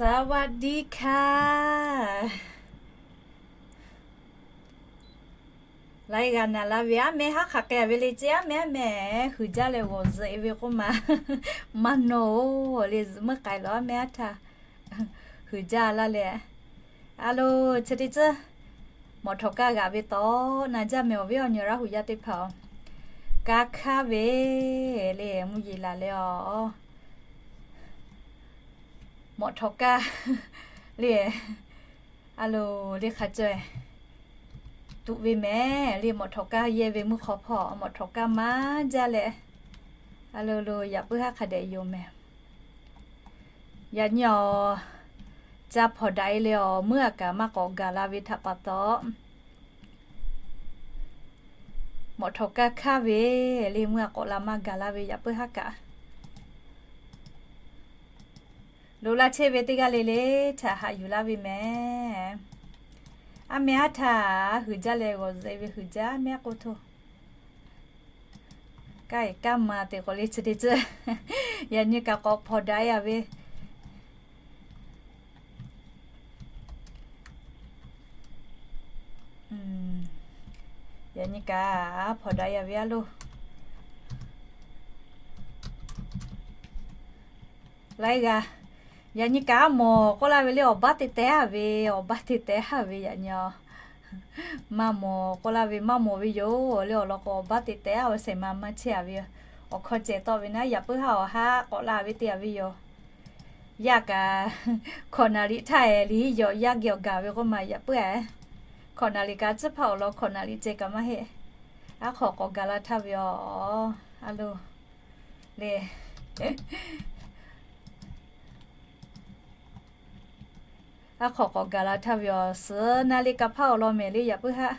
สวัสดีค่ะ Laiˉ g'a naˍ la ve, aˉ meh haˉ hk'aˬ k'ai ve le ceˇ, aˉ meh aˉ meh huiˍ jaˇ leh g'awˬ zuhꞈ e ve k'oˆ ma, maˇ nawˬ-oˬ le, zuhꞈ meuˇ k'ai lawˬ, aˉ meh aˉ htaˇ huiˍ jaˇ laˇ leh. A lo, chi teˇ tcuhˇ, mawꞈ htawꞈ kaˇ g'aꞈ ve tawˆ na jaˇ meh awˬ viˉ awˬ nyi Laˇ huˍ yaˇ teˇ hpaˍ-oˬ, kaˇ hk'aˇ ve le mvuhˇ yeˬ laˬ leh-aˬ, mawꞈ htawꞈ kaˇ le, a lo, le hk'a caweh tuꞈ ve mehˍ le, mawꞈ htawꞈ kaˇ yehˇ ve mvuhˇ hk'aw hpawˇ mawꞈ htawꞈ kaˇ maˇ jaˇ leh, a lo lo yaꞈ puiˉ haˉ hk'a dehꞈ yoˬ mehˍ. Yaꞈ nyi awˬ ca hpawnˬ daꞈ e le awˬ, meuˇ a kaꞈ maˇ k'awꞈ gaˬ la ve htaꞈ pa taw, mawꞈ htawꞈ kaˇ hk'aˇ ve le, meuˇ a k'awꞈ la maˇ gaˬ la ve yaꞈ puiˉ haˉ kaꞈ, loꞈ la chehˇ ve teˇ g'aˇ le le htaꞈ haꞈ yuˬ laˇ ve mehˍ. Aˉ meh aˉ htaˇ huiˍ jaˇ leh g'awˬ zuhꞈ e ve huiˍ jaˇ mehˍ k'oˆ htoˇ. Kaˇ e kaˇ ma te k'o le chi teˇ tcuhˇ, yaꞈ nyi kaꞈ k'awꞈ hpawnˬ daꞈ e a ve. Yaꞈ nyi kaꞈ hpawnˬ daꞈ e a ve a lo. Laiˉ g'a, yaꞈ nyi kaꞈ mawˬ k'oˆ laˇ ve le, awˬ baˆ te teh a ve, awˬ baˆ te teh a ve yaꞈ nyi-aˬ. Maˇ mawˬ k'oˆ laˇ ve, maˇ mawˬ ve yoˬ le, awˬ lawn k'o awˬ baˆ te teh a ve shehˍ ma maˇ chehˇ a ve, awˬ hkawˇ ceh tawˆ ve naˉ, yaꞈ puiˉ haˉ awˬ haˉ k'awꞈ la ve te a ve yoˬ. Yaˇ kaꞈ hkawꞈ naˍ riˍ htaˇ e liꞈ yawꞈ yaˇ geh awˬ gaˬ ve k'oˆ ma yaꞈ puiˉ a. Hkawꞈ naˍ riˍ kaꞈ tcuhˉ hpaˇ awˬ lawn hkawꞈ naˍ riˍ ceh kaꞈ maˇ heˆ. Aˉ hk'aw k'awꞈ gaˬ la htaˇ ve yoˬ. A lo, le, aˉ hk'aw k'awꞈ gaˬ la htaˇ ve yoˬ. Suhˍ naˍ riˍ kaꞈ hpaˇ awˬ lawn mehˍ le yaꞈ puiˉ haˉ.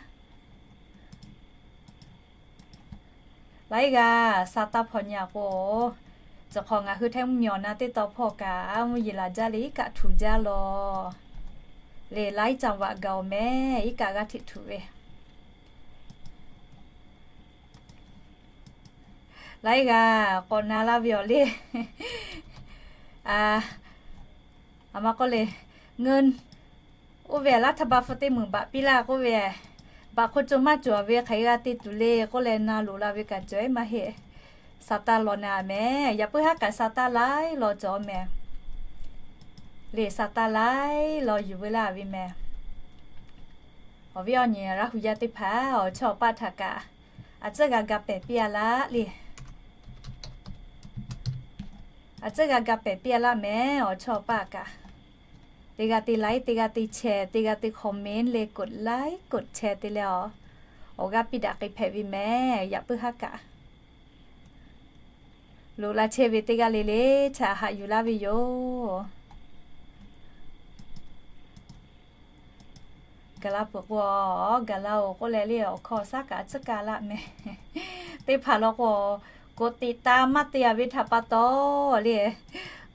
Laiˉ g'a, sa taˇ hpawnˬ nyi a k'o, chi hk'aw ngaˬ hui hteˇ mvuhˇ miˬ awˬ na teˇ taw hpawˇ kaꞈ mvuhˇ yeˬ laˬ jaˇ le iˉ kaˆ htuꞈ jaˇ law. Le laiˉ caˇ vaꞈ gaˬ awˬ mehˍ iˉ kaˆ g'aˇ hteꞈ htuꞈ ve. Laiˉ g'a k'awꞈ na laˇ ve awˬ le. A ma k'oˆ le, ngaˬ oˇ ve laˇ htaˇ ba hpu teˇ meunˍ baꞈ piˇ laˇ k'oˆ ve, baꞈ hk'oˆ co maˇ cawˬ ve hk'aˬ hk'e g'a te tuˬ le k'oˆ leh na loꞈ la ve kaꞈ cawˬ e maˇ heˆ. Sa taˇ law na mehˍ, yaꞈ puiˉ haˉ kaꞈ sa taˇ laiˉ law cawˬ mehˍ. Le sa taˇ laiˉ law yuˬ veu laˇ ve mehˍ. Awˬ viˉ awˬ nyi Laˇ huˍ yaˇ teˇ hpaˍ awˬ chawˇ awˬ paˆ htaꞈ kaꞈ a tcuhˉ g'a ga pehˬ piˇ a laˇ le. A tcuhˉ g'a ga pehˬ piˇ a laˇ mehˍ, awˬ chawˇ awˬ paˆ kaꞈ. Teˇ g'aˇ te like, teˇ g'aˇ te share, teˇ g'aˇ te comment le กดไลค์ กดแชร์ te leh a, awˬ g'aˇ piˇ daꞈ k'ai hpehꞈ ve mehˍ, yaꞈ puiˉ haˉ kaꞈ. Loꞈ la chehˇ ve teˇ g'aˇ le le htaꞈ haꞈ yuˬ laˇ ve yoˬ. Gaˬ la peuˬ k'o, gaˬ la-oˬ k'oˆ leh le awˬ hkawˇ shaˉ kaꞈ tcuhˉ kaˇ laˇ mehˍ. Teˇ hpaˍ law k'o, กดติดตาม maˇ te a ve htaꞈ pa taw le,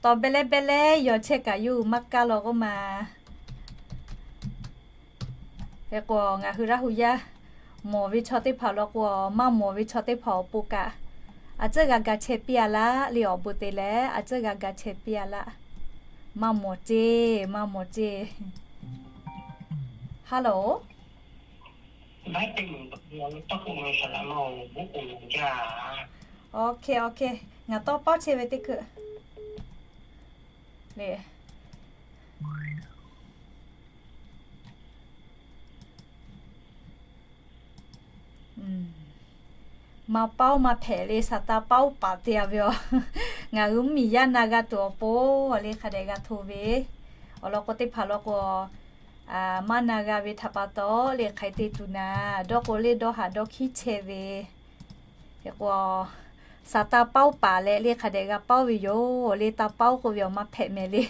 tawˍ beh leh beh leh yaw chehˇ kaꞈ yawˇ hui maˇ kaˇ law k'oˆ ma. Hk'e k'o ngaˬ hui Laˇ huˍ yaˇ mawˬ ve chaw teˇ hpaˍ law k'o, maˇ mawˬ ve chaw teˇ hpaˍ awˬ pon kaꞈ, a tcuhˉ g'a ga chehˇ piˇ a laˇ le awˬ bon te leh a tcuhˉ g'a ga chehˇ piˇ a laˇ. Maˇ mawˬ ceˇ, maˇ mawˬ ceˇ. Hello. Okay, okay. Ngaˬ tawˇ pawˆ chehˇ ve teˇ hkui le. Maˇ pawˆ maˇ hpehꞈ le, Saˍtanˍ pawˆ paˍ te a ve yoˬ. Ngaˬ hui mvuhˇmiˬ yaˇ na g'a tuˬ awˬ pon le hk'a dehꞈ g'a hto ve. Awˬ lawn k'o teˇ hpaˍ law k'o, maˇ na g'a ve htaꞈ pa taw le hk'aˬ hk'e te tuˬ naˍ, dawˇ k'o le dawˇ haꞈ dawˇ hkiˉ chehˇ ve. Hk'e k'o, Saˍtanˍ pawˆ paˍ leh le hk'a dehꞈ g'a pawˆ ve yoˬ. Le taˇ pawˆ k'oˆ ve awˬ maˇ hpehꞈ mehˍ le.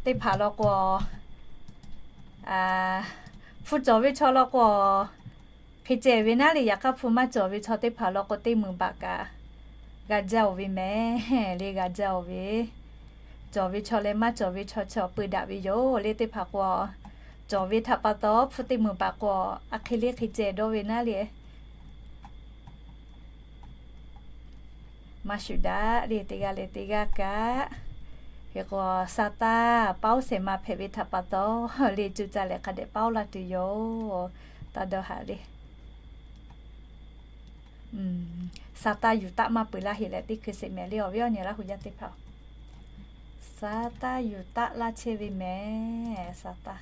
Teˇ hpaˍ law k'o, hpu cawˬ ve chaw law k'o, hk'e ceh ve naˉ le. Yaꞈ hk'aˇ hpu maˇ cawˬ ve chaw teˇ hpaˍ law k'o, teˇ meunˍ baꞈ kaꞈ g'a jaˇ-oˬ ve mehˍ le, g'a jaˇ-oˬ ve. Cawˬ ve chaw leh maˇ cawˬ ve chaw chi awˬ peu daꞈ ve yoˬ le. Teˇ hpaˍ k'o, Cawˬ ve htaꞈ pa taw, hpu teˇ meunˍ paˍ k'o, a hk'e le hk'e ceh dawˇ ve naˉ le. Maˇ shuˍ daꞈ le, teˇ g'aˇ leh teˇ g'aˇ kaꞈ. Hk'e k'o, Saˍtanˍ paoˉ shehˍ ma hpehꞈ ve htaꞈ pa taw, le cuˇ caˇ leh hk'a dehꞈ paoˉ laˇ tuˬ yoˬ. Taˇ dawˇ haꞈ le. Saˍtanˍ yuˬ taˆ maˇ peuˬ laˇ heˆ leh teˇ hkui sheˍ mehˍ le, awˬ viˉ awˬ nyi Laˇ hu yaˇ teˇ hpaˍ-oˬ. Saˍtanˍ yuˬ taˆ laˇ chehˇ ve mehˍ, Saˍtanˍ.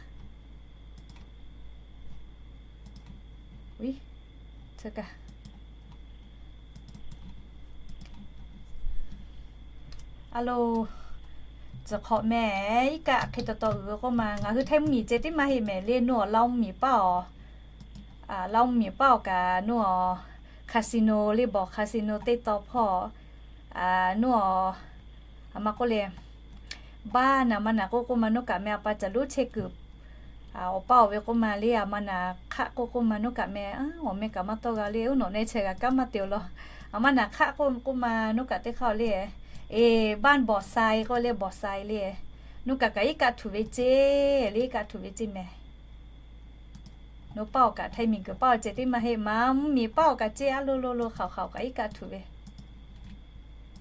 A lo, tcuh hk'awꞈ mehˍ, iˉ kaˆ hk'e taw taw uiˍ ve k'oˆ ma, ngaˬ hui Htaiˇ mvuhˇmiˬ ceh tiˉ maˇ heˆ mehˍ le, nuˇ awˬ Laˇ mvuhˇmiˬ paˇ awˬ, Laˇ mvuhˇmiˬ paˇ awˬ kaꞈ nuˇ awˬ casino le, bawˬ casino teˇ taw hpawˇ, nuˇ awˬ, a ma k'oˆ le, bar naˍ ma naˍ k'oˆ k'oˆ ma nuˇ kaꞈ meh a pa caˬ lonˉ chehˇ kuiˬ awˬ paˇ awˬ ve k'oˆ ma le, a ma naˍ hk'aˆ k'oˆ k'oˆ ma nuˇ kaꞈ meh, awˬ meh kaꞈ maˇ tawˇ g'a le, uˉ nawꞈ neh chehˇ g'a kaˉ maˇ te awˬ lawn. A ma naˬ hk'aˆ k'oˆ k'oˆ ma nuˇ kaꞈ teˇ hk'aˇ le, e, bar bawˬ sai k'oˆ le, bawˬ sai le, nuˇ kaꞈ kaꞈ iˉ kaˆ htuꞈ ve ceˇ le, iˉ kaˆ htuꞈ ve ceˇ mehˍ. Nuˇ paˇ awˬ kaꞈ Htaiˇ miˬguiˬ paˇ awˬ ceh tiˉ maˇ heˆ, maˇ mvuhˇmiˬ paˇ awˬ kaꞈ ceˇ, a lo lo lo hk'aoˍ hk'aoˍ kaꞈ iˉ kaˆ htuꞈ ve,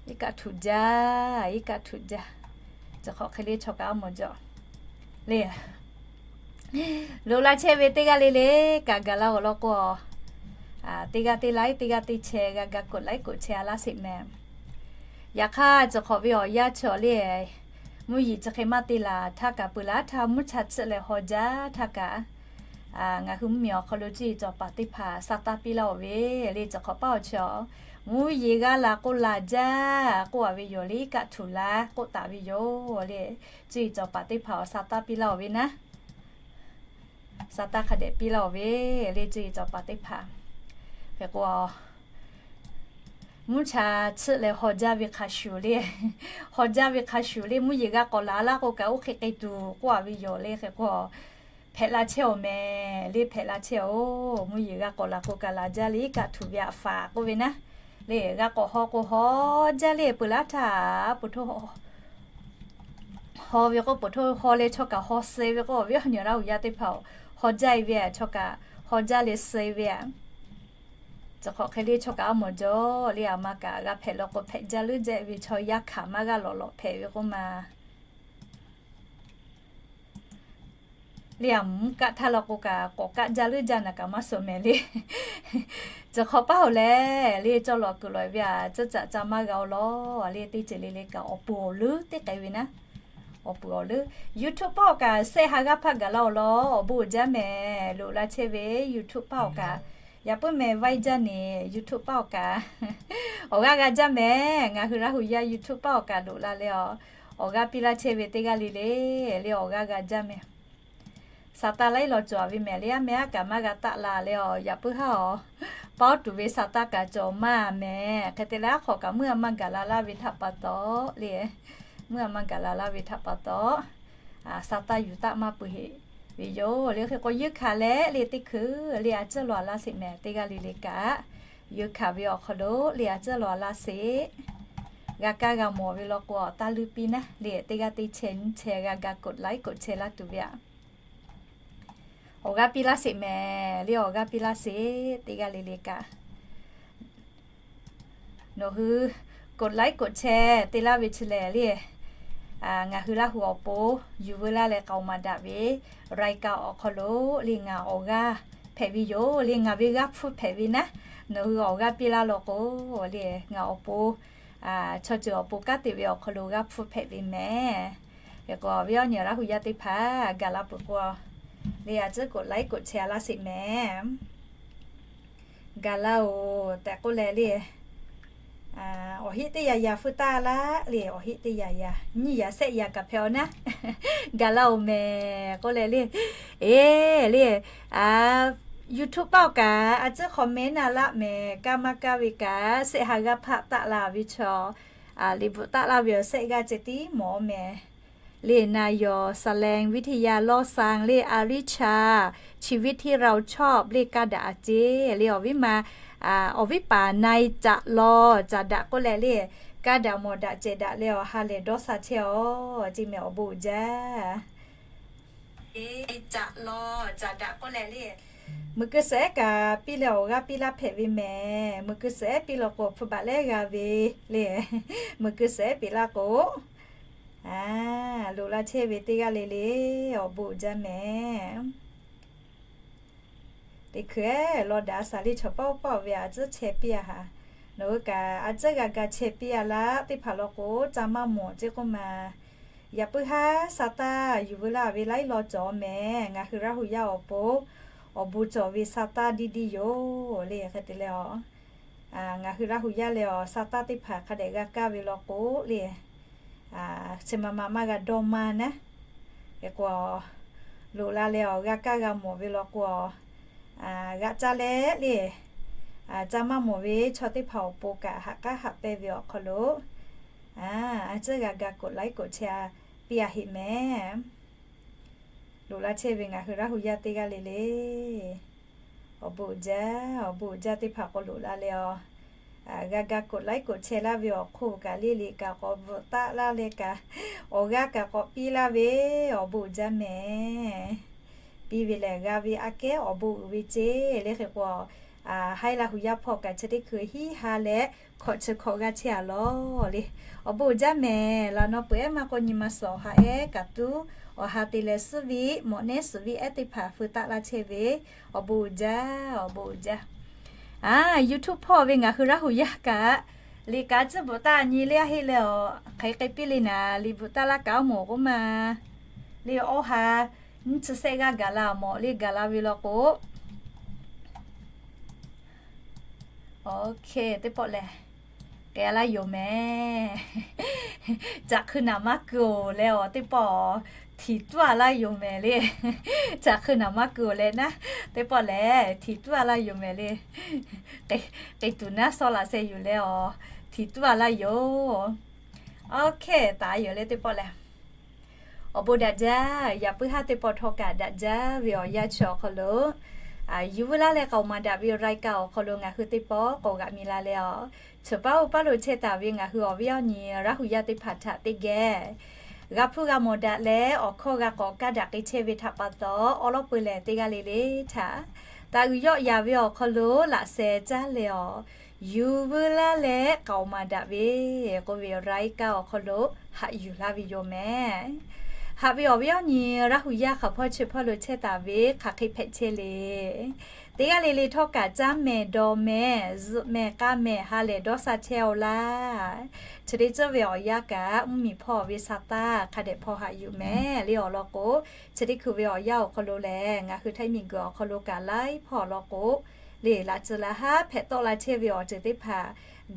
iˉ kaˆ htuꞈ jaˇ, iˉ kaˆ htuꞈ jaˇ. Tcuh hk'awꞈ hk'e le chaw kaꞈ a mawˬ jaw le. Loꞈ la chehˇ ve teˇ g'aˇ le le kaꞈ gaˬ la awˬ lawn k'o, teˇ g'aˇ teˇ laiˉ, teˇ g'aˇ teˇ chehˇ g'a ga กดไลค์ กดแชร์ a laˇ sheˍ mehˍ. Yaꞈ hk'aˇ, tcuh hk'awꞈ ve awˬ yanˇ chi awˬ le, mvuhˇ yeˬ chi hk'e maˇ te laˬ htaˇ kaꞈ, peuˬ laˇ htaˇ mvuhˇ cha tsuhˆ leh haw jaˇ htaˇ kaꞈ, ngaˬ hui mvuhˇmiˬ awˬ hk'aw lo cuˇ yiˍ cawˬ paˍ teˇ hpaˍ sa taˇ piˇ laˇ-oˬ ve le, tcuh hk'awꞈ paˇ awˬ chi awˬ, mvuhˇ yeˬ g'a laˬ k'o laˬ jaˇ k'oˆ a ve yoˬ le, iˉ kaˆ htuꞈ laˇ k'oˆ taˍ ve yoˬ le. Cuˇ yiˍ cawˬ paˍ teˇ hpaˍ awˬ sa taˇ piˇ laˇ-oˬ ve naˉ. Sa taˇ hk'a dehꞈ piˇ laˇ-oˬ ve le, cuˇ yiˍ cawˬ paˍ teˇ hpaˍ. Hk'e k'o, mvuhˇ cha tsuhˆ leh haw jaˇ ve hk'a shuˍ le, haw jaˇ ve hk'a shuˍ le, mvuhˇ yeˬ g'a k'awꞈ laˬ laˇ k'o kaꞈ oˇ hk'e k'ai tuˬ k'oˆ a ve yoˬ le. Hk'e k'o, hpehꞈ la chehˇ-oˬ mehˍ le, hpehꞈ la chehˇ-oˬ. Mvuhˇ yeˬ g'a k'awꞈ laˬ k'o kaꞈ laˬ jaˇ le, iˉ kaˆ htuꞈ ve aꞈ faˍ k'oˆ ve naˉ. Le g'a k'awꞈ haw k'o haw jaˇ le, peuˬ laˇ htaˇ po htawˇ haw ve k'o, po htawˇ haw leh chaw kaꞈ haw suh ve k'o, awˬ viˉ awˬ nyi Laˇ hu yaˇ teˇ hpaˍ-oˬ, haw jaˇ-e ve aꞈ, chaw kaꞈ haw jaˇ leh suh ve aꞈ. Tcuh hk'awꞈ hk'e le chaw kaꞈ a mawˬ jaw le, a ma kaꞈ g'a hpehꞈ law k'o hpehꞈ jaˇ leuˉ jaˇ ve chaw yaˇ hkanˍ maˇ g'a lawꞈ lawꞈ hpehꞈ ve k'oˆ ma. Le a mvuhˇ kaˆ htaˇ law k'o kaꞈ k'awꞈ kaˆ jaˇ leuˉ jaˇ naˍ kaꞈ maˇ suh mehˍ le. Tcuh hk'awꞈ paˇ-oˬ lehˬ le, cawˇ lawꞈ kuiˬ lawꞈ-e ve aꞈ, caˇ caꞈ caˇ maˇ g'a-oˬ law le, teˇ ceuˬ le le kaꞈ awˬ pon awˬ leuˉ teˇ k'ai ve naˉ. Awˬ pon awˬ leuˉ YouTube paˇ awˬ kaꞈ share haꞈ g'aˇ hpaˆ gaˬ laˇ-oˬ law, awˬ bon uiˍ jaˇ mehˍ. Loꞈ la chehˇ ve YouTube paˇ awˬ kaꞈ, yaꞈ puiˉ meh vaiˇ jaˇ ne YouTube paˇ awˬ kaꞈ awˬ g'aˇ g'a jaˇ mehˍ. Ngaˬ hui Laˇ hu yaˇ YouTube paˇ awˬ kaꞈ loꞈ la leh, awˬ g'aˇ piˇ laˇ chehˇ ve teˇ g'aˇ le le, le awˬ g'aˇ g'a jaˇ mehˍ. Saˍtanˍ laiˉ law cawˬ ve mehˍ le, aˉ meh aˉ kaꞈ maˇ g'a taˆ la leh, yaꞈ puiˉ haˉ-oˬ, paoˉ tuˬ ve Saˍtanˍ kaꞈ cawˬ maˇ mehˍ. Hk'e te leh aˉ hk'awꞈ kaꞈ meuˇ a maˇ gaˬ la laˇ ve htaꞈ pa taw le, meuˇ a maˇ gaˬ la laˇ ve htaꞈ pa taw, Saˍtanˍ yuˬ taˆ maˇ peuˬ heˆ ve yoˬ le. Hk'e k'o yeunˇ hkanˍ leh le teˇ hkui le a ciˉ law a laˇ sheˍ mehˍ. Teˇ g'aˇ le le kaꞈ yeunˇ hkanˍ ve awˬ hk'aw lo le a ciˉ law a laˇ sheˍ. G'a kaˇ g'a mawˬ ve law k'o awˬ taˇ luˇ piˇ naˉ le, teˇ g'aˇ teˇ chehˇ nyiˇ chehˇ g'a ga กดไลค์ กดแชร์ laˇ tuˬ ve aꞈ. Awˬ g'aˇ piˇ laˇ sheˍ mehˍ le, awˬ g'aˇ piˇ laˇ sheˍ. Teˇ g'aˇ le le kaꞈ nawˬ hui กดไลค์ กดแชร์ te laˇ ve chi lehˬ le, ngaˬ hui Laˇ hu awˬ pon yuˬ veu laˇ leh k'aoˍ maˍ daꞈ ve รายการ awˬ hk'aw lo le ngaˬ awˬ g'aˇ hpehꞈ ve yoˬ le, ngaˬ ve g'aˇ hpfuhˇ hpehꞈ ve naˉ. Nawˬ hui awˬ g'aˇ piˇ laˇ law k'o le ngaˬ awˬ pon, chaw ceuˬ awˬ pon kanˉ te ve awˬ hk'aw lo g'aˇ hpfuhˇ hpehꞈ ve mehˍ. Hk'e k'o awˬ viˉ awˬ nyi Laˇ hu yaˇ teˇ hpaˍ gaˬ la peuˬ k'o le a ciˉ กดไลค์ กดแชร์ a laˇ sheˍ mehˍ. Gaˬ laˇ-oˬ tehꞈ k'oˆ leh le, awˬ heˆ teˇ yaꞈ yaꞈ hpfuhˇ taˇ laˇ le, awˬ heˆ teˇ yaꞈ yaꞈ nyiˇ yaꞈ shehˆ yaꞈ kaꞈ hpehꞈ-aw naˉ. Gaˬ laˇ-oˬ mehˍ k'oˆ leh le, e le, YouTube paˇ awˬ kaꞈ a ciˉ comment na laˇ mehˍ. Kaˇ maˇ kaˇ ve kaꞈ shehˆ ha g'aˇ hpaˆ taˆ la ve chaw, liꞈ bvuhꞈ taˆ laˇ ve awˬ shehˆ g'aˇ ceh tiˉ mawˬ mehˍ. Le na yawˬ แสดงวิทยา ล่อสร้าง le อริชา ชีวิตที่เราชอบ le kaˇ daꞈ a ceˇ le awˬ viˉ ma, awˬ viˉ paˍ na-e caꞈ law caꞈ daꞈ k'oˆ leh le, kaˇ daꞈ mawˬ daꞈ cehˬ daꞈ leh awˬ ha lehˬ dawˇ sha chehˇ-aw ceˇ mehˍ. Awˬ bon uiˍ jaˇ. Eˬ, caꞈ law caꞈ daꞈ k'oˆ leh le, meuˬ keu suhˍ ehˉ kaꞈ piˇ leh awˬ g'aˇ piˇ laˇ hpehꞈ ve mehˍ. Meuˬ keu suhˍ ehˉ piˇ law k'o, hpu baꞈ lehˉ g'a ve le. Meuˬ keu suhˍ ehˉ piˇ laˇ k'o, a, loꞈ la chehˇ ve teˇ g'aˇ le le, awˬ bon uiˍ jaˇ mehˍ. Teˇ hkui ehˉ law daꞈ saˍ liˇ chaw paˆ oˇ paˆ ve a tcuhˉ chehˇ piˇ a haˍ. Nawˬ hui kaꞈ a tcuhˉ g'a ga chehˇ piˇ a laˇ teˇ hpaˍ law k'o, ca maˇ mawˬ ceˇ k'oˆ ma. Yaꞈ puiˉ haˉ sa taˇ yuˬ veu laˇ ve laiˉ law cawˬ mehˍ. Ngaˬ hui Laˇ hu yaˇ awˬ pon awˬ bon cawˬ ve sa taˇ diˇ diˇ yoˬ le. Hk'e te leh a, ngaˬ hui Laˇ hu yaˇ leh awˬ sa taˇ teˇ hpaˍ hk'a dehꞈ g'a kaˇ ve law k'o le, chi ma ma maˇ g'a dawˇ maˇ naˉ. Hk'e k'o, loꞈ la leh awˬ g'a kaˇ g'a mawˬ ve law k'o, g'aꞈ caˇ leh le, ca maˇ mawˬ ve chaw teˇ hpaˍ awˬ pon kaꞈ haꞈ k'aˉ haꞈ pehnˇ ve awˬ hk'aw lo, a tcuhˉ g'a ga koꞈ laiˉ koꞈ chehˇ a piˇ a heꞈ mehˍ. Loꞈ la chehˇ ve ngaˬ hui Laˇ hu yaˇ teˇ g'aˇ le le, awˬ bon uiˍ jaˇ, awˬ bon uiˍ jaˇ teˇ hpaˍ k'o loꞈ la leh a, g'a ga koꞈ laiˉ koꞈ chehˇ laˇ ve awˬ hk'oˆ kaꞈ le le kaꞈ k'awꞈ bvuhꞈ taˆ laˇ leh kaꞈ, awˬ g'aˇ kaꞈ k'awꞈ piˇ laˇ ve, awˬ bon uiˍ jaˇ mehˍ. Piˇ ve lehˬ g'a ve aꞈ kehˉ awˬ bon uiˍ ve ceˇ le. Hk'e k'o, haiˉ Laˇ hu yaˇ hpawˇ kaꞈ chi teˇ hkui hiˉ ha leh hkawꞈ chi hkawꞈ g'a chehˇ a lawˬ le. Awˬ bon uiˍ jaˇ mehˍ. Laꞈ naw peuˬ ehˉ maˇ k'o nyi ma suhˍ awˬ ha ehˉ kaꞈ tuˉ, awˬ ha te leh suhˉ viˆ mawꞈ nehˉ suhˍ viˆ ehˉ teˇ hpaˍ feu taˆ laˇ chehˇ ve, awˬ bon uiˍ jaˇ, awˬ bon uiˍ jaˇ. A, YouTube hpawˇ ve ngaˬ hui Laˇ hu yaˇ kaꞈ, liꞈ kaꞈ tcuhˉ bvuhꞈ taˆ nyi le a heˆ leh a, hk'aˬ hk'e piˇ le naˍ, liꞈ bvuhꞈ taˆ laˇ kaꞈ mawˬ k'oˆ ma. Le awˇ ha nyiˇ chi sehˆ g'aˇ gaˬ la mawˬ le, gaˬ la ve law k'o, OK, teˇ pawˆ lehˬ, k'ai a laˇ yoˬ mehˍ. Caꞈ hkui naˍ maˇ keu-oˬ leh awˬ teˇ pawˆ, htiˍ tuˉ a laˇ yoˬ mehˍ le. Caꞈ hkui naˍ maˇ keu-oˬ leh naˉ, teˇ pawˆ lehˬ htiˍ tuˉ a laˇ yoˬ mehˍ le. K'ai tuˬ naˉ sawˉ laꞈ sheh yuˬ leh awˬ, htiˍ tuˉ a laˇ yoˬ. OK, taˍ yoˬ le teˇ pawˆ lehˬ. Awˬ bon daꞈ jaˇ, yaꞈ puiˉ haˉ teˇ pawˆ htawˇ kaꞈ daꞈ jaˇ ve awˬ yanˇ chi awˬ hk'aw lo, yuˬ veu laˇ leh k'aoˍ maˍ daꞈ ve รายการ awˬ hk'aw lo ngaˬ hui teˇ pawˆ k'awꞈ g'aꞈ mi la leh a, cheuˬ paˉ oˇ paˉ lo chehˇ taˍ ve ngaˬ hui awˬ viˉ awˬ nyi Laˇ hu yaˇ teˇ hpaˍ htaꞈ teˇ geh g'a hpuˇ g'a mawˬ daꞈ leh awˬ hkawˇ g'a k'awꞈ kaˇ daꞈ k'ai chehˇ ve htaꞈ pa taw, awˬ lawn peuˬ lehˬ teˇ g'aˇ le le htaꞈ taˍ uiˍ yawˆ yaˍ ve awˬ hk'aw lo laꞈ sheh caˇ leh a, yuˬ veu laˇ leh k'aoˍ maˍ daꞈ ve k'oˆ ve รายการ awˬ hk'aw lo haꞈ yuˬ laˇ ve yoˬ mehˍ. Haꞈ ve awˬ viˉ awˬ nyi Laˇ hu yaˇ hk'aˬ hpawˇ chi hpawˇ lo chehˇ taˍ ve hk'aˬ hk'e hpehꞈ chehˇ le. Teˇ g'aˇ le le htawˇ kaꞈ caˇ mehˍ dawˬ mehˍ zuhꞈ mehˍ k'a mehˍ ha lehˬ dawˇ sha chehˇ-oˆ laˇ. Chi teˇ tcuhˉ ve awˬ yanˇ kaꞈ mvuhˇmiˬ hpawˇ ve sa taˇ hk'a dehꞈ hpaw haꞈ yuˬ mehˍ le awˬ lawn k'o, chi teˇ hkui ve awˬ yanˇ awˬ hk'aw lo lehˬ ngaˬ hui Htaiˇ miˬguiˬ awˬ hk'aw lo kaꞈ laiˉ hpawˇ awˬ lawn k'o, le laꞈ tcuh laꞈ haˉ hpehꞈ tawˆ la chehˇ ve awˬ ceuˬ teˇ hpaˍ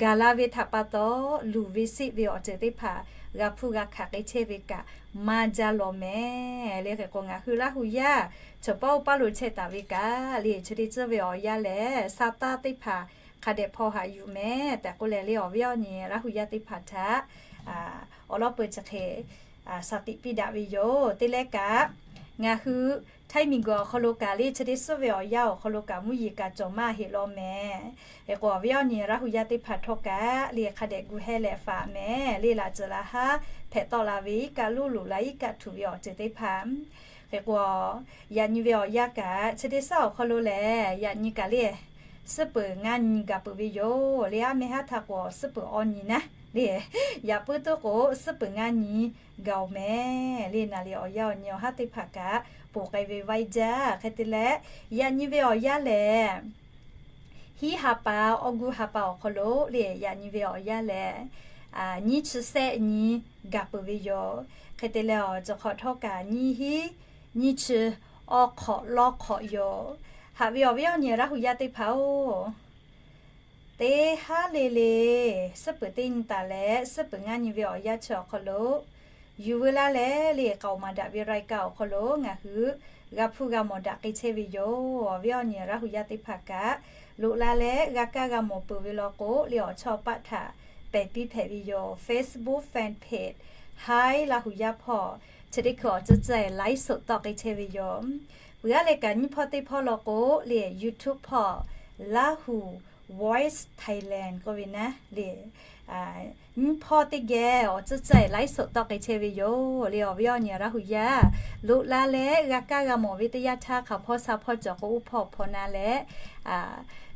gaˬ la ve htaꞈ pa taw, luˬ ve siˆ ve awˬ ceuˬ teˇ hpaˍ g'a hpuˇ g'a hkanˍ k'ai chehˇ ve kaꞈ maˇ jaˇ lawˬ mehˍ le. Hk'e k'o ngaˬ hui Laˇ hu yaˇ cheuˬ paˉ oˇ paˉ lo chehˇ taˍ ve kaꞈ le chi teˇ tcuhˉ ve awˬ yanˇ lehˬ sa taˇ teˇ hpaˍ hk'a dehꞈ hpaw haꞈ yuˬ mehˍ tehꞈ k'oˆ leh le awˬ viˉ awˬ nyi Laˇ hu yaˇ teˇ hpaˍ htaꞈ awˬ lawn peuˬ chi hk'e shaˍ tiꞈ piˇ daꞈ ve yoˬ. Teˇ lehˉ kaꞈ ngaˬ hui Htaiˇ miˬguiˬ awˬ hk'aw lo kaꞈ le chi teˇ tcuhˉ ve awˬ yanˇ awˬ hk'aw lo kaꞈ mvuhˇ yeˬ kaꞈ cawˬ maˇ heˆ lawˬ mehˍ. Hk'e k'o awˬ viˉ awˬ nyi Laˇ hu yaˇ teˇ hpaˍ htawˇ kaꞈ le hk'a dehꞈ gu heh leh faꞈ mehˍ le laꞈ tcuh laꞈ haˉ hpehꞈ tawˆ la ve iˉ kaˆ luˇ loꞈ la iˉ kaˆ htuꞈ ve awˬ ceuˬ teˇ hpaˍ. Hk'e k'o, yaꞈ nyi ve awˬ yanˇ kaꞈ chi teˇ tcuhˉ awˬ hk'aw lo lehˬ yaꞈ nyi kaꞈ le suhˉ peuˬ ngaˇ nyi gaˬ peuˬ ve yoˬ le. Aˉ meh haˉ htaˇ k'o suhˉ peuˬ awˇ nyi naˉ le, yaꞈ puiˉ tuˉ k'o suhˉ peuˬ ngaˇ nyi gaˬ-oˬ mehˍ le. Naˍ liꞈ awˬ yanˇ awˬ nyi awˬ haˉ teˇ hpaˍ kaꞈ ponˬ k'ai ve vaiˇ jaˇ. Hk'e te leh yaꞈ nyi ve awˬ yanˇ lehˬ hiˉ ha pa awˬ gu ha pa awˬ hk'aw lo le yaꞈ nyi ve awˬ yanˇ lehˬ nyiˇ chi sehˆ nyi gaˬ peuˬ ve yoˬ. Hk'e te leh awˬ ceuˬ hk'awꞈ htawˇ kaꞈ nyiˇ hiˉ nyiˇ chi awˇ hk'awꞈ lawˇ hk'awꞈ yoˬ. Haꞈ ve awˬ viˉ awˬ nyi Laˇ hu yaˇ teˇ hpaˍ-oˬ, teˇ haˉ le le suhˉ peuˬ teˇ nyi taˍ leh suhˉ peuˬ ngaˇ nyi ve awˬ yanˇ chi awˬ hk'aw lo yuˬ veu laˇ leh le k'aoˍ maˍ daꞈ ve รายการ awˬ hk'aw lo ngaˬ hui g'a hpuˇ g'a mawˬ daꞈ k'ai chehˇ ve yoˬ. Awˬ viˉ awˬ nyi Laˇ hu yaˇ teˇ hpaˍ kaꞈ loꞈ la leh g'a kaˇ g'a mawˬ peuˬ ve law k'o le awˬ chawˇ paˆ htaꞈ pehˬ piˇ hpehꞈ ve yoˬ. Facebook fan page Haiˉ Laˇ hu yaˇ hpawˇ chi teˇ hkui awˬ tcuhˉ tcuhˉ laiˉ soꞈ tawˆ k'ai chehˇ ve yoˬ. Peuˬ aˉ leh kaꞈ nyiˇ hpawˇ teˇ hpawˇ law k'o le YouTube hpawˇ Laˇ hu Voice Thailand k'oˆ ve naˉ le nyiˇ hpawˇ teˇ geh awˬ tcuhˇ tcuhˇ laiˉ soꞈ tawˆ k'ai chehˇ ve yoˬ le. Awˬ viˉ awˬ nyi Laˇ hu yaˇ, loꞈ la leh g'a kaˇ g'a mawˬ ve teˇ yanˇ htaˇ hk'aˬ hpawˇ sha hpawˇ cawˬ k'o, oˇ hpawˇ hpawˇ na leh,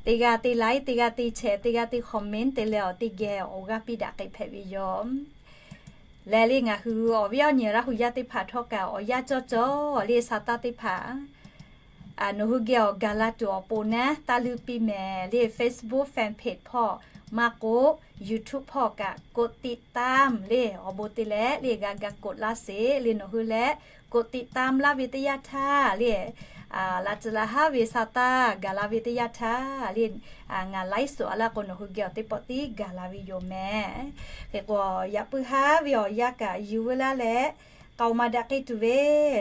teˇ g'aˇ teˇ like, teˇ g'aˇ teˇ share, teˇ g'aˇ teˇ comment te leh awˬ teˇ geh awˬ g'aˇ piˇ daꞈ k'ai hpehꞈ ve yoˬ. Lehˬ le ngaˬ hui awˬ viˉ awˬ nyi Laˇ hu yaˇ teˇ hpaˍ htawˇ kaꞈ awˬ yanˇ cawˇ cawˇ le sa taˇ teˇ hpaˍ nawˬ hui geh awˬ gaˬ la tuˬ awˬ pon naˉ taˇ luˇ piˇ mehˍ le. Facebook fan page hpawˇ maˇ k'oˆ, YouTube hpawˇ kaꞈ กดติดตาม le awˬ bon te leh le g'a ga กด laˇ sheˍ le. Nawˬ hui leh กดติดตาม laˇ ve teˇ yanˇ htaˇ le, laꞈ tcuhˍ laꞈ haˉ ve sa taˇ gaˬ la ve teˇ yanˇ htaˇ le, ngaˬ laiˉ soꞈ a laˇ k'o nawˬ hui geh awˬ teˇ pawˆ tiˉ gaˬ la ve yoˬ mehˍ. Hk'e k'o, yaꞈ puiˉ haˉ ve awˬ yanˇ kaꞈ yuˬ veu laˇ leh, k'aoˍ maˍ daꞈ k'ai tuˬ ve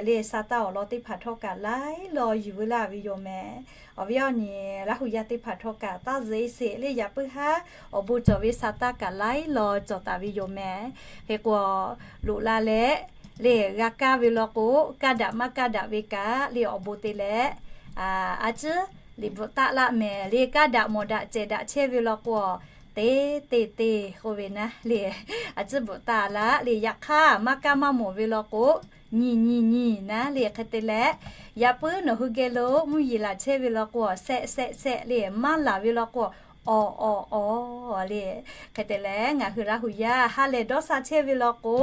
le sa taˇ awˬ lawn teˇ hpaˍ htawˇ kaꞈ laiˉ law yuˬ veu laˇ ve yoˬ mehˍ. Awˬ viˉ awˬ nyi Laˇ hu yaˇ teˇ hpaˍ htawˇ kaꞈ taˇ zeꞈ sheˍ le, yaꞈ puiˉ haˉ awˬ bon cawˬ ve sa taˇ kaꞈ laiˉ law cawˬ taˍ ve yoˬ mehˍ. Hk'e k'o, loꞈ la leh le g'a kaˇ ve law k'o, kaˇ daꞈ maˇ kaˇ daꞈ ve kaꞈ le awˬ bon te leh, a ciˉ liꞈ bvuhꞈ taˆ laˆ mehˍ le. Kaˇ daꞈ mawˬ daꞈ cehˬ daꞈ chehˇ ve law k'o, te te te k'oˆ ve naˉ le, a ciˉ bvuhꞈ taˆ laˆ le. Yaꞈ hk'aˇ maˇ kaˇ maˇ mawˬ ve law k'o, nyi nyi nyi naˉ le. Hk'e te leh, yaꞈ puiˉ nawˬ hui geh lo mvuhˇ yeˬ laˬ chehˇ ve law k'o, shehˆ shehˆ shehˆ le. Maˇ laˬ ve law k'o, awˬ awˬ awˬ le. Hk'e te leh ngaˬ hui Laˇ hu yaˇ ha lehˬ dawˇ sha chehˇ ve law k'o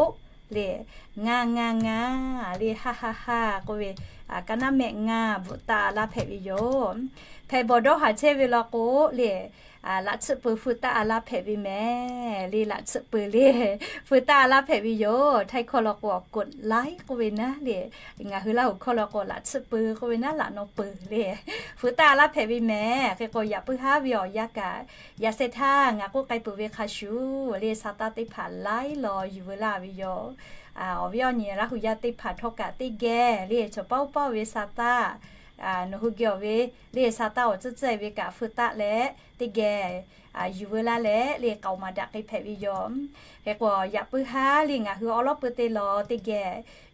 le, ngaˬ ngaˬ ngaˬ le, ha ha ha k'oˆ ve, ka naˉ mehˆ ngaˬ bvuhꞈ taˆ laˇ hpehꞈ ve yoˬ. Hpehꞈ bawˬ dawˇ haˍ chehˇ ve law k'o le, laꞈ tsuhˆ peuˬ feu taˆ a laˇ hpehꞈ ve mehˍ le. Laꞈ tsuhˆ peuˬ le feu taˆ a laˇ hpehꞈ ve yoˬ. Htaiˇ hkawˇ law k'o, กดไลค์ k'oˆ ve naˉ le. Ngaˬ hui Laˇ hu hkawˇ law k'o, laꞈ tsuhˆ peuˬ k'oˆ ve naˉ, laꞈ naw peuˬ le, feu taˆ a laˇ hpehꞈ ve mehˍ. Hk'e k'o, yaꞈ puiˉ haˉ ve awˬ yanˇ kaꞈ, yaꞈ sheh htaˇ ngaˬ k'oˆ k'ai peuˬ ve hk'a shuˍ le sa taˇ teˇ hpaˍ laiˉ law yuˬ veu laˇ ve yoˬ. Awˬ viˉ awˬ nyi Laˇ hu yaˇ teˇ hpaˍ htawˇ kaꞈ teˇ geh le chaw paˇ oˇ paˇ ve sa taˇ nawˬ hui geh awˬ ve le sa taˇ awˬ tcuhˇ tcuhˇ ve kaꞈ feu taˆ leh teˇ geh yuˬ veu laˇ leh le k'aoˍ maˍ daꞈ k'ai hpehꞈ ve yoˬ. Hk'e k'o, yaꞈ puiˉ haˉ le ngaˬ hui awˉ lawˉ peu te lawˬ teˇ geh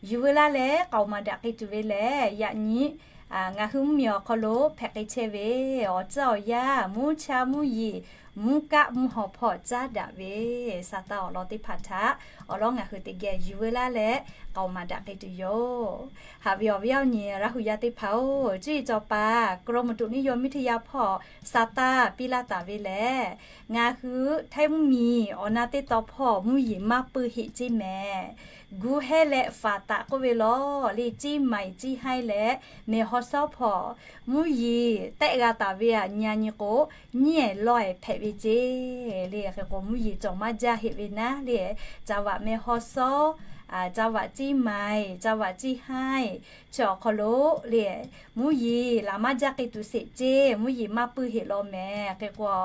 yuˬ veu laˇ leh k'aoˍ maˍ daꞈ k'ai tuˬ ve lehˬ, yaꞈ nyi ngaˬ hui mvuhˇ miˬ awˬ hk'aw lo hpehꞈ k'ai chehˇ ve awˬ tcuhˉ awˬ yanˇ, mvuhˇ cha mvuhˇ yeˬ, mvuhˇ kaˆ mvuhˇ haw hpawˇ caˉ daꞈ ve sa taˇ awˬ lawn teˇ hpaˍ htaꞈ awˬ lawn ngaˬ hui teˇ geh yuˬ veu laˇ leh k'aoˍ maˍ daꞈ k'ai tuˬ yoˬ. Haꞈ ve awˬ viˉ awˬ nyi Laˇ hu yaˇ teˇ hpaˍ-oˬ, cuˇ yiˍ cawˬ paˍ กรมอุตุนิยมวิทยา hpawˇ sa taˇ piˇ laˇ taˍ ve lehˬ, ngaˬ hui Htaiˇ mvuhˇ miˬ awˬ na teˇ taw hpawˇ mvuhˇ yeˬ maˇ pui heꞈ ceˇ mehˍ. Gu heh leh faˍ taˍ k'oˆ ve lawˬ le, ceˇ maiˍ ceˇ haiˇ leh mehˬ haw shawˉ hpawˇ mvuhˇ yeˬ tehˆ g'a taˍ ve aꞈ nyi a nyi k'o, nyiˉ ehˍ lawˇ ehˍ hpehꞈ ve ceˇ le. Hk'e k'o, mvuhˇ yeˬ cawˬ maˇ jaˇ heꞈ ve naˉ le, จังหวัด mehˬ haw shawˉ, จังหวัด ceˇ maiˍ, จังหวัด ceˇ haiˇ chi awˬ hk'aw lo le, mvuhˇ yeˬ laˬ maˇ jaˇ k'ai tuˬ sheˍ ceˇ, mvuhˇ yeˬ maˇ pui heꞈ law mehˍ. Hk'e k'o,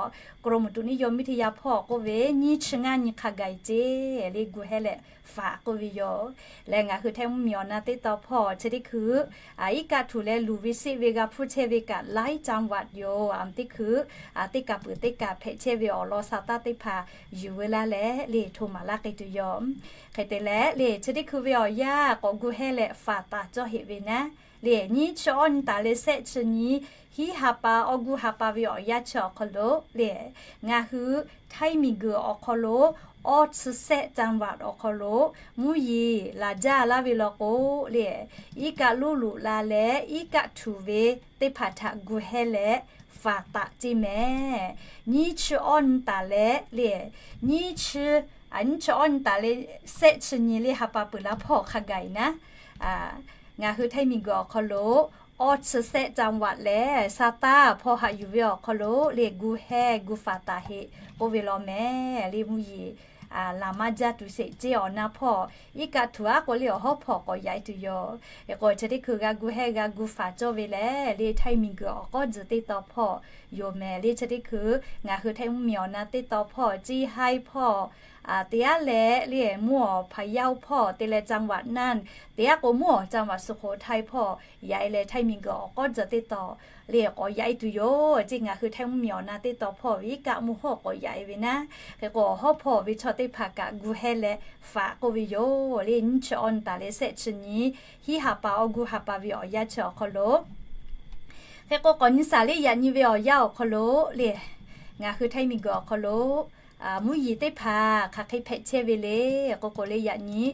กรมอุตุนิยมวิทยา hpawˇ k'oˆ ve, nyiˇ chi ngaˇ nyi hk'a gaˬ ceˇ le, gu heh leh faˍ k'oˆ ve yoˬ. Leh ngaˬ hui Htaiˇ mvuhˇ miˬ awˬ na teˇ taw hpawˇ chi teˇ hkui iˉ kaˆ htuˬ leh luˬ ve sheˆ ve g'a hpuˇ chehˇ ve kaꞈ laiˉ จังหวัด yoˬ. Aˬ teˇ hkui teˇ kaˬ peuˬ teˇ kaˬ hpehꞈ chehˇ ve awˬ lawn sa taˇ teˇ hpaˍ yuˬ veu laˇ leh le hto maˍ laˇ k'ai tuˬ yoˬ. Hk'e te leh le chi teˇ hkui ve awˬ yanˇ k'awꞈ gu heh leh faˍ taˍ cawˇ heꞈ ve naˉ le, nyiˇ chi awˇ nyi taˍ leh shehˆ chi nyi hiˉ ha pa awˬ gu ha pa ve awˬ yanˇ chi awˬ hk'aw lo le, ngaˬ hui Htaiˇ miˬguiˬ awˬ hk'aw lo awˇ chi shehˆ จังหวัด awˬ hk'aw lo mvuhˇ yeˬ laˬ jaˇ laˇ ve law k'o le, iˉ kaˆ loˇ loꞈ la leh iˉ kaˆ htuˬ ve teˇ hpaˍ htaꞈ gu heh leh faˍ taˍ ceˇ mehˍ. Nyiˇ chi awˇ nyi taˍ leh le, nyiˇ chi, nyiˇ chi awˇ nyi taˍ leh shehˆ chi nyi le ha pa peuˬ la hpawˇ hk'a gaˬ naˉ, ngaˬ hui Htaiˇ miˬguiˬ awˬ hk'aw lo awˇ chi shehˆ จังหวัด leh sa taˇ hpawˇ haꞈ yuˬ ve awˬ hk'aw lo le gu heh gu faˍ taˍ heꞈ k'oˆ ve law mehˍ. Le mvuhˇ yeˬ laˬ maˇ jaˇ tuˬ sheˍ ceˇ awˬ na hpawˇ iˉ kaˆ htuˬ aˉ k'o le awˬ hawˉ hpawˇ k'awꞈ yaꞈ e tuˬ yoˬ. Hk'e k'o, chi teˇ hkui g'a gu heh g'a gu faˍ cawˇ ve lehˬ le Htaiˇ miˬguiˬ awˬ k'awˉ tzuhˬ teˇ taw hpawˇ yoˬ mehˍ. Le chi teˇ hkui ngaˬ hui Htaiˇ mvuhˇ miˬ awˬ na teˇ taw hpawˇ ceˇ haiˇ hpawˇ teˇ aˉ leh le mvuhˇ awˬ พะเยา hpawˇ te leh จังหวัดน่าน teˇ aˉ k'o mvuhˇ awˬ จังหวัดสุโขทัย hpawˇ yaꞈ e leh Htaiˇ miˬguiˬ awˬ k'awˉ cawˬ teˇ taw le k'awꞈ yaꞈ e tuˬ yoˬ ceˇ. Ngaˬ hui Htaiˇ mvuhˇ miˬ awˬ na teˇ taw hpawˇ ve iˉ kaˆ mvuhˇ hawˉ k'awꞈ yaꞈ e ve naˉ. Hk'e k'o, awˬ hawˉ hpawˇ ve chaw teˇ hpaˍ kaꞈ gu heh leh faˍ k'oˆ ve yoˬ. Le nyiˇ chi awˇ nyi taˍ leh shehˆ chi nyi hiˉ ha pa awˬ gu ha pa ve awˬ yanˇ chi awˬ hk'aw lo, hk'e k'o k'awꞈ nyi shaˍ le yaꞈ nyi ve awˬ yanˇ awˬ hk'aw lo le, ngaˬ hui Htaiˇ miˬguiˬ awˬ hk'aw lo mvuhˇ yeˬ teˇ hpaˍ hk'aˬ hk'e hpehꞈ chehˇ ve le k'oˆ k'o le, yaꞈ nyi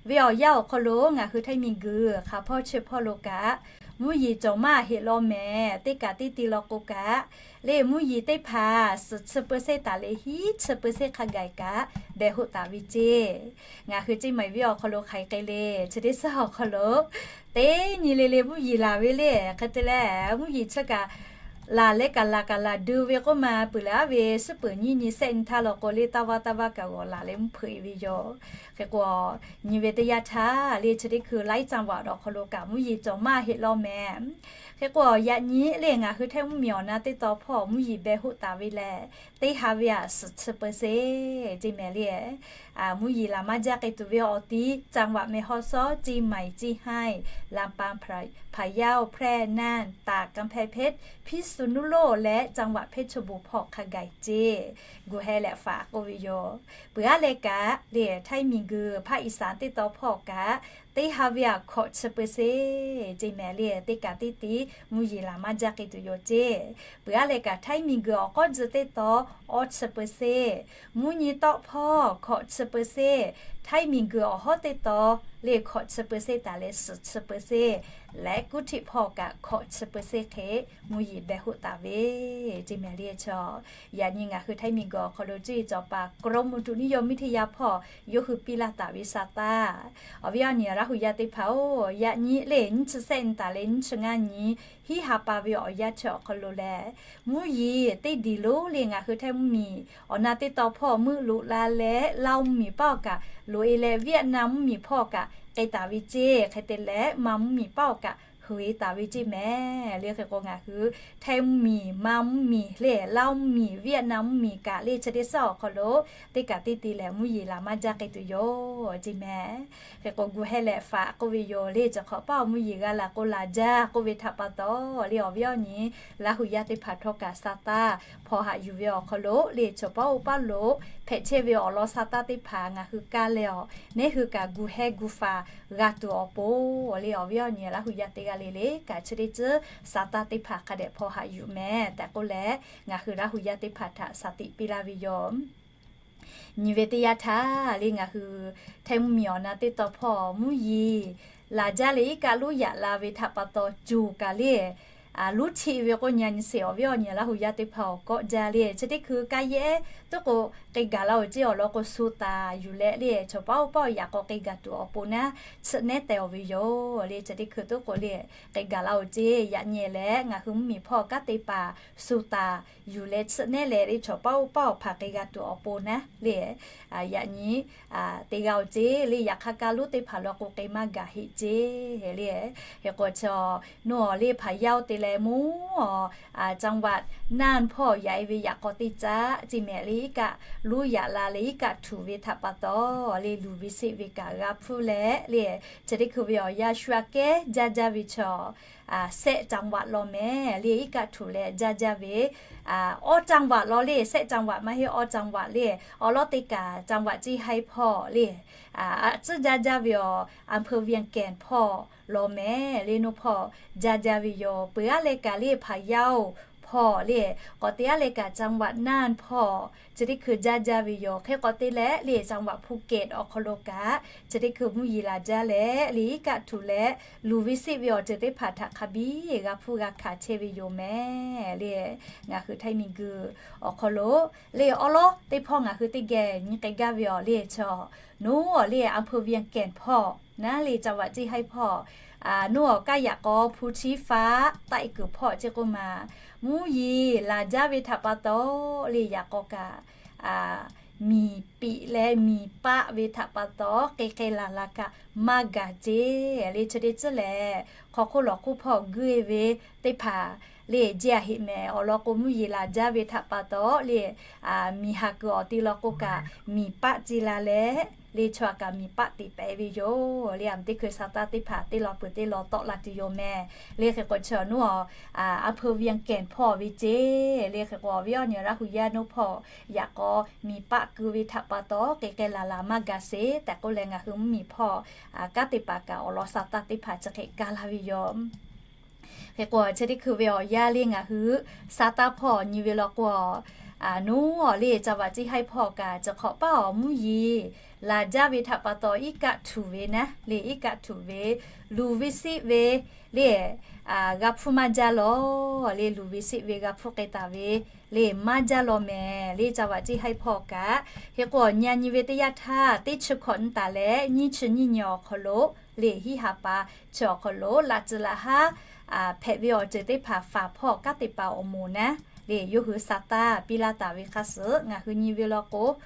ve awˬ yanˇ awˬ hk'aw lo ngaˬ hui Htaiˇ miˬguiˬ hk'aˬ hpawˇ chi hpawˇ lo kaꞈ mvuhˇ yeˬ cawˬ maˇ heˆ law mehˍ. Teˇ kaꞈ teˇ ti law k'o kaꞈ le, mvuhˇ yeˬ teˇ hpaˍ suhˍ chi เปอร์เซ็นต์ taˍ le hiˉ chi เปอร์เซ็นต์ hk'a gaˬ kaꞈ behˬ hoˆ taˍ ve ceˇ. Ngaˬ hui Ceˇ maiˍ venˇ awˬ hk'aw lo hk'aˬ hk'e k'ai le, chi teˇ suhˉ awˬ hk'aw lo teˇ nyi le le mvuhˇ yeˬ laˬ ve le. Hk'e te leh mvuhˇ yeˬ chi kaꞈ laˬ leh kaꞈ laˬ kaꞈ laˬ deu ve k'oˆ ma, peuˬ leh aˉ ve suhˉ peuˬ nyiˇ nyi sehˆ nyi htaˇ law k'o le, taˇ vaˇ taˇ vaˇ kaꞈ g'awˬ laˬ leh mvuhˇ hpeuꞈ e ve yoˬ. Hk'e k'o, nyi ve teˇ yanˇ htaˇ le, chi teˇ hkui laiˉ จังหวัด awˬ hk'aw lo kaꞈ mvuhˇ yeˬ cawˬ maˇ heˆ law mehˍ. Hk'e k'o, yaꞈ nyi le ngaˬ hui Htaiˇ mvuhˇ miˬ awˬ na teˇ taw hpawˇ mvuhˇ yeˬ behˬ hoˆ taˍ ve leh, teˇ ha ve aꞈ suhˍ chi เปอร์เซ็นต์ ceˇ mehˍ le. Mvuhˇ yeˬ laˬ maˇ jaˇ k'ai tuˬ ve awˬ ti จังหวัด แม่ฮ่องสอน Ceˇ maiˍ Ceˇ haiˇ ลำปาง Phayao Phrae Nan Taq กำแพงเพชร Phisunulo leh จังหวัด เพชรบูรณ์ hpawˇ hk'a gaˬ ceˇ. Gu heh leh faꞈ k'oˆ ve yoˬ. Peuˬ aˉ leh kaꞈ le, Htaiˇ miˬguiˬ ภาคอีสาน teˇ taw hpawˇ kaꞈ teˇ ha ve aꞈ hkawꞈ chi เปอร์เซ็นต์ ceˇ mehˍ le. Teˇ kaꞈ teˇ ti mvuhˇ yeˬ laˬ maˇ jaˇ k'ai tuˬ yoˬ ceˇ. Peuˬ aˉ leh kaꞈ Htaiˇ miˬguiˬ awˬ k'awˇ ji teˇ taw awˇ chi เปอร์เซ็นต์, mvuhˇ nyi tawˆ hpawˇ hkawꞈ chi เปอร์เซ็นต์, Htaiˇ miˬguiˬ awˬ hawˉ teˇ taw le hkawꞈ chi เปอร์เซ็นต์ taˍ leh suhˍ chi เปอร์เซ็นต์, leh kuˉ htiˆ hpawˇ kaꞈ hkawꞈ chi เปอร์เซ็นต์ hk'e mvuhˇ yeˬ behˬ hoˆ taˍ ve ceˇ mehˍ le. Chaw yaꞈ nyi ngaˬ hui Htaiˇ miˬguiˬ awˬ hk'aw lo cuˇ yiˍ cawˬ paˍ กรมอุตุนิยมวิทยา hpawˇ yawˇ hui piˇ laˇ taˍ ve sa taˇ. Awˬ viˉ awˬ nyi Laˇ hu yaˇ teˇ hpaˍ-oˬ, yaꞈ nyi le nyiˇ chi sehˆ nyi taˍ leh nyiˇ chi ngaˇ nyi hiˉ ha pa ve awˬ yanˇ chi awˬ hk'aw lo lehˬ, mvuhˇ yeˬ teˇ diˬ lonˉ le ngaˬ hui Htaiˇ mvuhˇ miˬ awˬ na teˇ taw hpawˇ meuˆ loꞈ la leh Laˇ mvuhˇ miˬ paˆ awˬ kaꞈ loꞈ e leh Vietnam mvuhˇ miˬ hpawˇ kaꞈ k'ai taˍ ve ceˇ. Hk'e te leh Manˇ mvuhˇ miˬ paˆ awˬ kaꞈ heuˬ e taˍ ve ceˇ mehˍ le. Hk'e k'o ngaˬ hui Htaiˇ mvuhˇ miˬ, Manˇ mvuhˇ miˬ le, Laˇ mvuhˇ miˬ, Vietnam mvuhˇ miˬ kaꞈ le chi teˇ suhˉ awˬ hk'aw lo teˇ kaꞈ teˇ ti lehˬ mvuhˇ yeˬ laˬ maˇ jaˇ k'ai tuˬ yoˬ ceˇ mehˍ. Hk'e k'o gu heh leh faꞈ k'oˆ ve yoˬ le. Chi hk'awꞈ paˆ mvuhˇ yeˬ g'a laˬ k'o laˬ jaˇ k'oˆ ve htaꞈ pa taw le, awˬ viˉ awˬ nyi Laˇ hu yaˇ teˇ hpaˍ htawˇ kaꞈ sa taˇ hpaw haꞈ yuˬ ve awˬ hk'aw lo le, chaw paˉ oˇ paˉ lo hpehꞈ chehˇ ve awˬ lawn sa taˇ teˇ hpaˍ ngaˬ hui kaˇ leh awˬ neˉ hui kaꞈ gu heh gu faˍ g'a tuˬ awˬ pon le, awˬ viˉ awˬ nyi Laˇ hu yaˇ teˇ g'aˇ le le kaꞈ chi teˇ ceuˬ sa taˇ teˇ hpaˍ hk'a dehꞈ hpaw haꞈ yuˬ mehˍ tehꞈ k'oˆ leh, ngaˬ hui Laˇ hu yaˇ teˇ hpaˍ htaꞈ shaˍ tiꞈ piˇ laˇ ve yoˬ. Nyi ve teˇ yanˇ htaˇ le ngaˬ hui Htaiˇ mvuhˇ miˬ awˬ na teˇ taw hpawˇ mvuhˇ yeˬ laˬ jaˇ leh iˉ kaˆ lonˉ yaꞈ la ve htaꞈ pa taw coˬ kaꞈ le lonˉ cheˆ ve k'oˆ nyi nyi sheˍ, awˬ viˉ awˬ nyi Laˇ hu yaˇ teˇ hpaˍ awˬ kawˆ jaˇ le chi teˇ hkui kaˇ yehˉ tuˉ k'o k'ai gaˬ la-oˬ ceˇ. Awˬ lawn k'o shu taˍ yuˬ leh le chaw paˉ oˇ paˉ awˬ yaꞈ k'aw k'ai gaˬ tuˬ awˬ pon naˉ chiˆ nehˉ teh-oˬ ve yoˬ le. Chi teˇ hkui tuˉ k'o le k'ai gaˬ la-oˬ ceˇ. Yaꞈ nyi leh ngaˬ hui mvuhˇ miˬ hpawˇ kanˉ te paˍ shu taˍ yuˬ leh chiˆ nehˉ leh le chaw paˉ oˇ paˉ awˬ hpaˍ k'ai g'a tuˬ awˬ pon naˉ le yaꞈ nyi te g'a-oˬ ceˇ le. Yaꞈ hk'aˇ kaˇ lonˉ teˇ hpaˍ law k'o k'ai maˇ gaˬ heˆ ceˇ le. Hk'e k'o chaw nawˬ awˬ le hpaˍ yaˇ oˇ te leh mvuhˇ จังหวัดน่าน hpawˇ yaꞈ e ve yaꞈ k'aw teˇ caˆ ceˇ mehˍ le iˉ kaˆ lonˉ yaꞈ la leh iˉ kaˆ htuꞈ ve htaꞈ pa taw le luˬ ve seˆ ve kaꞈ g'a hpuˇ leh le chi teˇ hkui ve awˬ yanˇ shu aꞈ kehˉ jaˇ jaˇ ve chaw เซาะจังหวัด law mehˍ le iˉ kaˆ htuꞈ leh jaˇ jaˇ ve awˬ จังหวัด law le เซาะจังหวัด maˇ heˆ awˬ จังหวัด le awˬ lawn teˇ kaꞈ จังหวัด เชียงราย hpawˇ le aꞈ tcuhˉ jaˇ jaˇ ve awˬ อำเภอเวียงแก่น hpawˇ law mehˍ le. Nawˬ hpawˇ jaˇ jaˇ ve yoˬ. Peuˬ aˉ leh kaꞈ le hpaˍ yaˇ oˇ hpawˇ le k'awꞈ te aˉ leh kaꞈ จังหวัดน่าน hpawˇ chi teˇ hkui jaˇ jaˇ ve yoˬ. Hk'e k'awꞈ te leh le จังหวัดภูเก็ต awˬ hk'aw lo kaꞈ chi teˇ hkui mvuhˇ yeˬ laˬ jaˇ leh le iˉ kaˆ htuꞈ leh luˬ ve seˆ ve awˬ ceuˬ teˇ hpaˍ htaꞈ hk'a biˇ g'a hpuˇ g'a hkanˍ chehˇ ve yoˬ mehˍ le. Ngaˬ hui Htaiˇ miˬguiˬ awˬ hk'aw lo le awˬ lawn teˇ hpawˇ ngaˬ hui teˇ geh nyi k'ai gaˇ ve awˬ le chaw nawˬ awˬ le อำเภอเวียงแก่น hpawˇ naˉ le จังหวัด เชียงราย hpawˇ nawˬ awˬ kaˇ yaꞈ k'aw hpu chiˉ faˉ taˆ e kuiˬ hpawˇ ceˇ k'oˆ ma mvuhˇ yeˬ laˬ jaˇ ve htaꞈ pa taw le yaꞈ k'aw kaꞈ miˬ piꞈ leh miˬ paˆ ve htaꞈ pa taw k'ai k'ai laˬ laˬ kaꞈ maˇ gaˬ ceˇ le. Chi teˇ tcuhˉ lehˬ hk'aw hk'oˆ lawˬ hk'oˆ hpawˇ guˇ e ve teˇ hpaˍ le jehˇ a heꞈ mehˍ. Awˬ lawn k'o mvuhˇ yeˬ laˬ jaˇ ve htaꞈ pa taw le miˬ haˍ kuiˬ awˬ ti law k'o kaꞈ miˬ paˆ ce la leh le chaw kaꞈ miˬ paˆ teꞈ pehˍ ve yoˬ le. Aˬ miˍ teˇ hkui sa taˇ teˇ hpaˍ teˇ law peuˬ teˇ law tawˆ la tuˬ yoˬ mehˍ le. Hk'e k'o chaw nawˬ awˬ อำเภอเวียงแก่น hpawˇ ve ceˇ le. Hk'e k'o awˬ viˉ awˬ nyi Laˇ hu yaˇ nawˬ hpawˇ yaꞈ k'aw miˬ paˆ kuiˬ ve htaꞈ pa taw k'ai k'ai laˬ laˬ maˇ gaˬ sheˍ tehꞈ k'oˆ leh ngaˬ hui mvuhˇ miˬ hpawˇ kanˉ te paˍ kaꞈ awˬ lawn sa taˇ teˇ hpaˍ chi hk'e kaˇ laˇ ve yoˬ. Hk'e k'o chi teˇ hkui ve awˬ yanˇ le ngaˬ hui sa taˇ hpawˇ nyi ve law k'o Nuˉ awˬ le, caˇ vaꞈ ceˇ haiˇ hpawˇ kaꞈ chi hk'awꞈ paˉ awˬ mvuhˇ yeˬ laˬ jaˇ ve htaꞈ pa taw, iˉ kaˆ htuꞈ ve naˉ le, iˉ kaˆ htuꞈ ve, luˬ ve seˆ ve le, g'a hpfuhˇ maˇ jaˇ lawˬ le, luˬ ve seˆ ve g'a hpfuhˇ k'ai taˍ ve le, maˇ jaˇ lawˬ mehˍ le, caˇ vaꞈ ceˇ haiˇ hpawˇ kaꞈ. Hk'e k'o, nyi a nyi ve teˇ yanˇ htaˇ teˇ chi hkawꞈ nyi taˍ leh nyiˇ chi nyiˇ nyi awˬ hk'aw lo le, hiˉ ha pa chi awˬ hk'aw lo laꞈ tcuh laꞈ haˉ hpehꞈ ve awˬ ceuˬ teˇ hpaˍ faˍ hpawˇ kanˉ te paˍ awˬ moˍ naˉ le, yawˇ hui sa taˇ piˇ laˇ taˍ ve hk'a suhˍ ngaˬ hui nyi ve law k'o,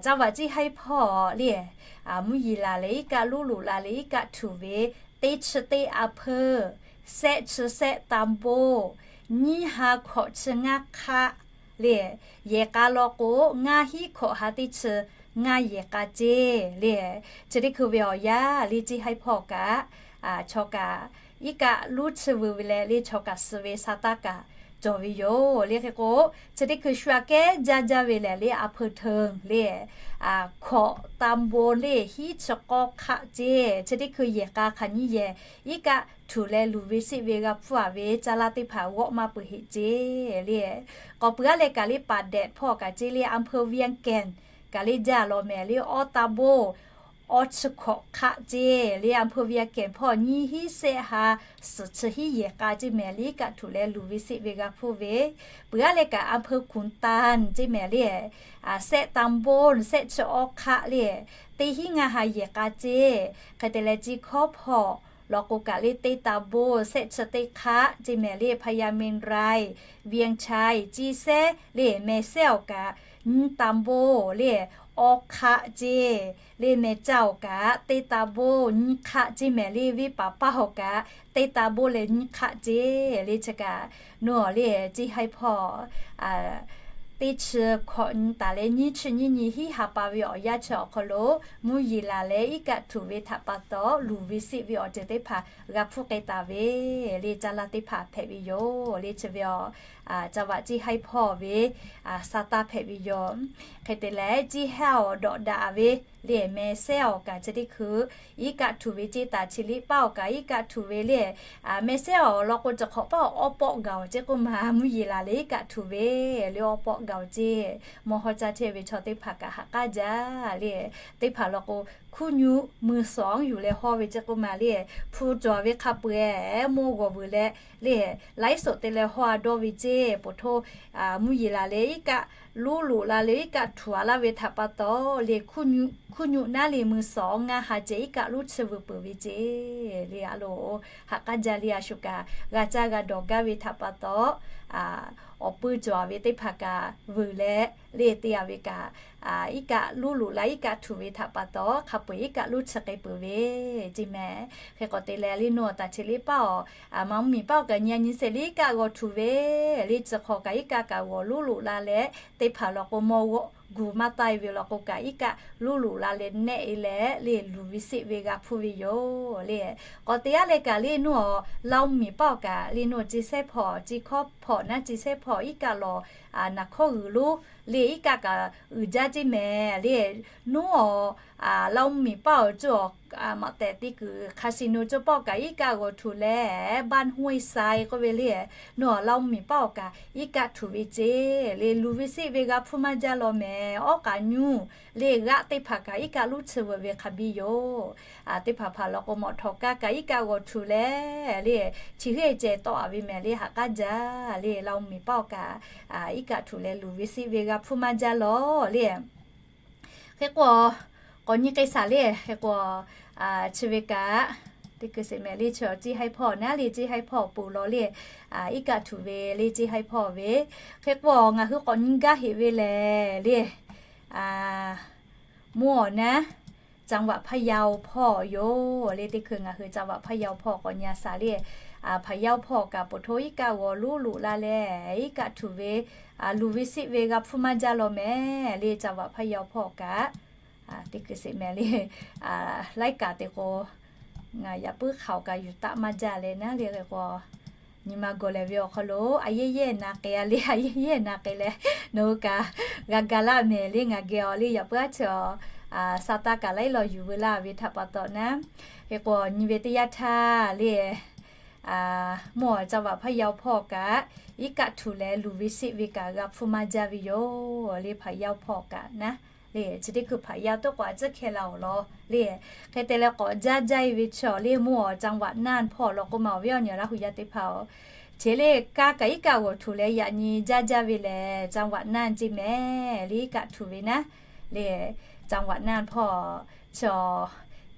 caˇ vaꞈ ceˇ haiˇ hpawˇ le, mvuhˇ yeˬ laˬ leh iˉ kaˆ luˉ loꞈ la leh iˉ kaˆ htuꞈ ve teˇ chi teˇ a hpeuˇ, sehˆ chi sehˆ tanˇ boˆ, nyiˇ ha hkawꞈ chi ngaˇ hk'aˆ le, yehˬ k'a law k'o, ngaˇ hinˉ hkawꞈ ha teˇ chi ngaˇ yehˬ k'a ceˇ le. Chi teˇ hkui ve awˬ yanˇ le, ceˇ haiˇ hpawˇ kaꞈ chaw kaꞈ iˉ kaˆ luˉ chi vuiˬ ve leh le, chaw kaꞈ suh ve sa taˇ kaꞈ cawˬ ve yoˬ le. Hk'e k'o, chi teˇ hkui shu aꞈ kehˉ jaˇ jaˇ ve lehˬ le, a hpeuˇ hteˇ le, hkawꞈ tanˇ boˆ le, hinˉ chi k'awˇ hk'aˆ ceˇ. Chi teˇ hkui yehˬ k'a hk'aˬ nyiˇ yehˬ iˉ kaˆ htuꞈ leh luˬ ve seˆ ve g'a hpfuhˇ a ve caˇ laˇ teˇ hpaˍ g'awˆ maˇ peuˬ heˆ ceˇ le. K'awꞈ peuˬ aˉ leh kaꞈ le, ป่าแดด hpawˇ kaꞈ ceˇ le, อำเภอเวียงแก่น kaꞈ le jaˇ lawˬ mehˍ le, awˇ tanˇ boˆ awˇ chi hkawꞈ hk'aˆ ceˇ le, อำเภอเวียงแก่น hpawˇ nyiˇ hinˉ sehˆ ha suhˍ chi hinˉ yehˬ k'a ceˇ mehˍ le, iˉ kaˆ htuꞈ leh luˬ ve seˆ ve g'a hpfuhˇ ve. Peuˬ aˉ leh kaꞈ อำเภอขุนตาล ceˇ mehˍ le, sehˆ tanˇ boˆ sehˆ chi awˇ hk'aˆ le, teˇ hinˉ ngaˇ ha yehˬ k'a ceˇ. Hk'e te leh, ceˇ hkawˇ hpawˇ law k'o kaꞈ le, teˇ tanˇ boˆ sehˆ chi teˇ hk'aˆ ceˇ mehˍ le, พญาเมรุ เวียงชัย ceˇ sehˉ le, mehˍ sehˉ awˬ kaꞈ nyiˇ tanˇ boˆ le, awˇ hk'aˆ ceˇ le, mehˍ caˇ awˬ kaꞈ teˇ tanˇ boˆ nyiˇ hk'aˆ ceˇ mehˍ le, venˇ paˍ paˇ awˬ kaꞈ teˇ tanˇ boˆ leh nyiˇ hk'aˆ ceˇ le. Chi kaꞈ nuˉ awˬ le, ceˇ haiˇ hpawˇ teˇ chi hkawꞈ nyi taˍ leh nyiˇ chi nyiˇ nyi hiˉ ha pa ve awˬ yanˇ chi awˬ hk'aw lo, mvuhˇ yeˬ laˬ leh iˉ kaˆ htuꞈ ve htaꞈ pa taw, luˬ ve seˆ ve awˬ ceuˬ teˇ hpaˍ g'a hpfuhˇ k'ai taˍ ve le, caˇ laˇ teˇ hpaˍ hpehꞈ ve yoˬ le. Chi ve aˬ, caˇ vaꞈ ceˇ haiˇ hpawˇ ve sa taˇ hpehꞈ ve yoˬ. Hk'e te leh, ceˇ haiˇ awˬ dawꞈ daꞈ ve le, mehˍ sehˉ awˬ kaꞈ chi teˇ hkui iˉ kaˆ htuꞈ ve ceˇ taˍ, chi liˇ paˆ awˬ kaꞈ iˉ kaˆ htuꞈ ve le, mehˍ sehˉ awˬ lawn k'o, chi hk'awꞈ paˉ awˬ awˇ pawˆ gaˬ awˬ ceˇ k'oˆ ma, mvuhˇ yeˬ laˬ leh iˉ kaˆ htuꞈ ve le, awˇ pawˆ gaˬ awˬ ceˇ. Mawˇ hawˇ caˇ chehˇ ve chaw teˇ hpaˍ kaꞈ ha k'aˉ jaˇ le. Teˇ hpaˍ lawn k'o, hkuˇ nyu mui sawˍ yuˬ leh hawˇ ve ceˇ k'oˆ ma le, hpu cawˬ ve hk'a peu-e, mawˇ g'awˬ vuiˬ leh le, ไลฟ์สด te leh hawˇ a dawˇ ve ceˇ. Poˬ htoˇ mvuhˇ yeˬ laˬ leh iˉ kaˆ luˉ loꞈ la leh iˉ kaˆ htuꞈ a laˇ ve htaꞈ pa taw le, hkuˇ nyu naˉ le mui sawˍ ngaˇ ha ceh iˉ kaˆ luˉ chi vuiˬ peuˬ ve ceˇ le. A loˍ, ha k'aˉ jaˇ le. A shu kaꞈ g'a caˇ g'a dawˬ gaˇ ve htaꞈ pa taw, awˬ peu cawˬ ve teˇ hpaˍ kaꞈ vuiˬ leh le, te a ve kaꞈ iˉ kaˆ luˉ loꞈ la iˉ kaˆ htuꞈ ve htaꞈ pa taw, hk'a peu-eˬ iˉ kaˆ luˉ chi k'ai peuˬ ve ceˇ mehˍ. Hk'e k'awꞈ te leh le, nuˉ awˬ taˍ chi liˇ paˆ awˬ, ma mvuhˇ miˬ paˆ awˬ kaꞈ nyi a nyi shehˍ le iˉ kaˆ g'awˬ htuꞈ ve le, chi hk'awꞈ kaꞈ iˉ kaˆ kaꞈ g'awˬ luˉ loꞈ la leh, teˇ hpaˍ lawn k'o, mawˇ g'awˬ gu maˇ taˆ e ve lawn k'o kaꞈ iˉ kaˆ luˉ loꞈ la leh nehˆ e leh le, luˬ ve seˆ ve g'a hpfuhˇ ve yoˬ le. K'awꞈ te aˉ leh kaꞈ le, nuˉ awˬ Laˇ mvuhˇ miˬ paˆ awˬ kaꞈ le, nuˉ ceˇ sehˉ hpawˇ, ceˇ hkawˇ hpawˇ naˉ ceˇ sehˉ hpawˇ iˉ kaˆ lawˬ naˍ hkawˇ g'uiˬ lonˉ le, iˉ kaˆ kaꞈ uiˍ jaˇ ceˇ mehˍ le. Nuˉ awˬ Laˇ mvuhˇ miˬ paˆ awˬ cawˬ, maꞈ tehꞈ te kuiˬ hk'a shi nu cawˬ paˆ awˬ kaꞈ iˉ kaˆ g'awˬ htuꞈ leh, baˆ hoˆ e sai k'oˆ ve le, nuˉ awˬ Laˇ mvuhˇ miˬ paˆ awˬ kaꞈ iˉ kaˆ htuꞈ ve ceˇ le, luˬ ve seˆ ve g'a hpfuhˇ maˇ jaˇ lawˬ mehˍ. Awˉ k'aꞈ nyuˇ le, g'aˆ teˇ hpaˍ kaꞈ iˉ kaˆ luˉ chi vuiˬ ve hk'a biˇ yoˬ. Teˇ hpaˍ hpaˍ lawn k'o, mawꞈ htawꞈ kaˇ kaꞈ iˉ kaˆ g'awˬ htuꞈ leh le, chi heuˆ e ceh tawˆ a ve mehˍ le, ha k'aˉ jaˇ le. Laˇ mvuhˇ miˬ paˆ awˬ kaꞈ iˉ kaˆ htuꞈ leh luˬ ve seˆ ve g'a hpfuhˇ maˇ jaˇ lawˬ le. Hk'e k'o, k'awꞈ nyi k'ai shaˍ le. Hk'e k'o, chi ve kaꞈ teˇ hkui sheˍ mehˍ le, chi ceˇ haiˇ hpawˇ naˉ le, ceˇ haiˇ hpawˇ awˬ pon lawˬ le, iˉ kaˆ htuꞈ ve le, ceˇ haiˇ hpawˇ ve. Hk'e k'o, ngaˬ hui k'awꞈ nyi gaˇ heˆ ve lehˬ le, mvuhˇ awˬ naˉ จังหวัดพะเยา hpawˇ yoˬ le. Teˇ hkui ngaˬ hui จังหวัดพะเยา hpawˇ k'awꁞ nyi a shaˍ le, พะเยา hpawˇ kaꞈ poˬ htoˇ iˉ kaˆ g'awˬ luˉ loꞈ la leh, iˉ kaˆ htuꞈ ve, luˬ ve seˆ ve g'a hpfuhˇ maˇ jaˇ lawˬ mehˍ le, จังหวัดพะเยา hpawˇ kaꞈ. Teˇ hkui sheˍ mehˍ le, laiˉ kaꞈ te k'o, ngaˬ yaꞈ puiˉ hk'aoˍ kaꞈ yuˬ taˆ maˇ jaˇ leh naˉ le. Hk'e k'o, nyi ma gawˬ lehˬ ve awˬ hk'aw lo a yehˇ yehˇ na k'ai a le, a yehˇ yehˇ na k'ai leh, nawˬ hui kaꞈ g'a ga laˇ mehˍ le. Ngaˬ geh awˬ le yaꞈ puiˉ aˉ chi awˬ, sa taˇ kaꞈ laiˉ law yuˬ veu laˇ ve htaꞈ pa taw naˉ. Hk'e k'o, nyi ve teˇ yanˇ htaˇ le, mvuhˇ awˬ จังหวัดพะเยา hpawˇ kaꞈ iˉ kaˆ htuꞈ leh luˬ ve seˆ ve kaꞈ g'a hpfuhˇ maˇ jaˇ ve yoˬ le. พะเยา hpawˇ kaꞈ naˉ le, chi teˇ hkui พะเยา toˆ k'o a tcuhˉ hkeh la awˬ lawn le. Hk'e te leh k'awꞈ jaˇ jaˇ e ve chaw le mvuhˇ awˬ จังหวัดน่าน hpawˇ law k'o ma awˬ viˉ awˬ nyi Laˇ hu yaˇ teˇ hpaˍ-oˬ, chi le kaˇ kaꞈ iˉ kaˆ g'awˬ htuꞈ leh yaꞈ nyi jaˇ jaˇ ve lehˬ จังหวัดน่าน ceˇ mehˍ le, iˉ kaˆ htuꞈ ve naˉ le. จังหวัดน่าน hpawˇ chaw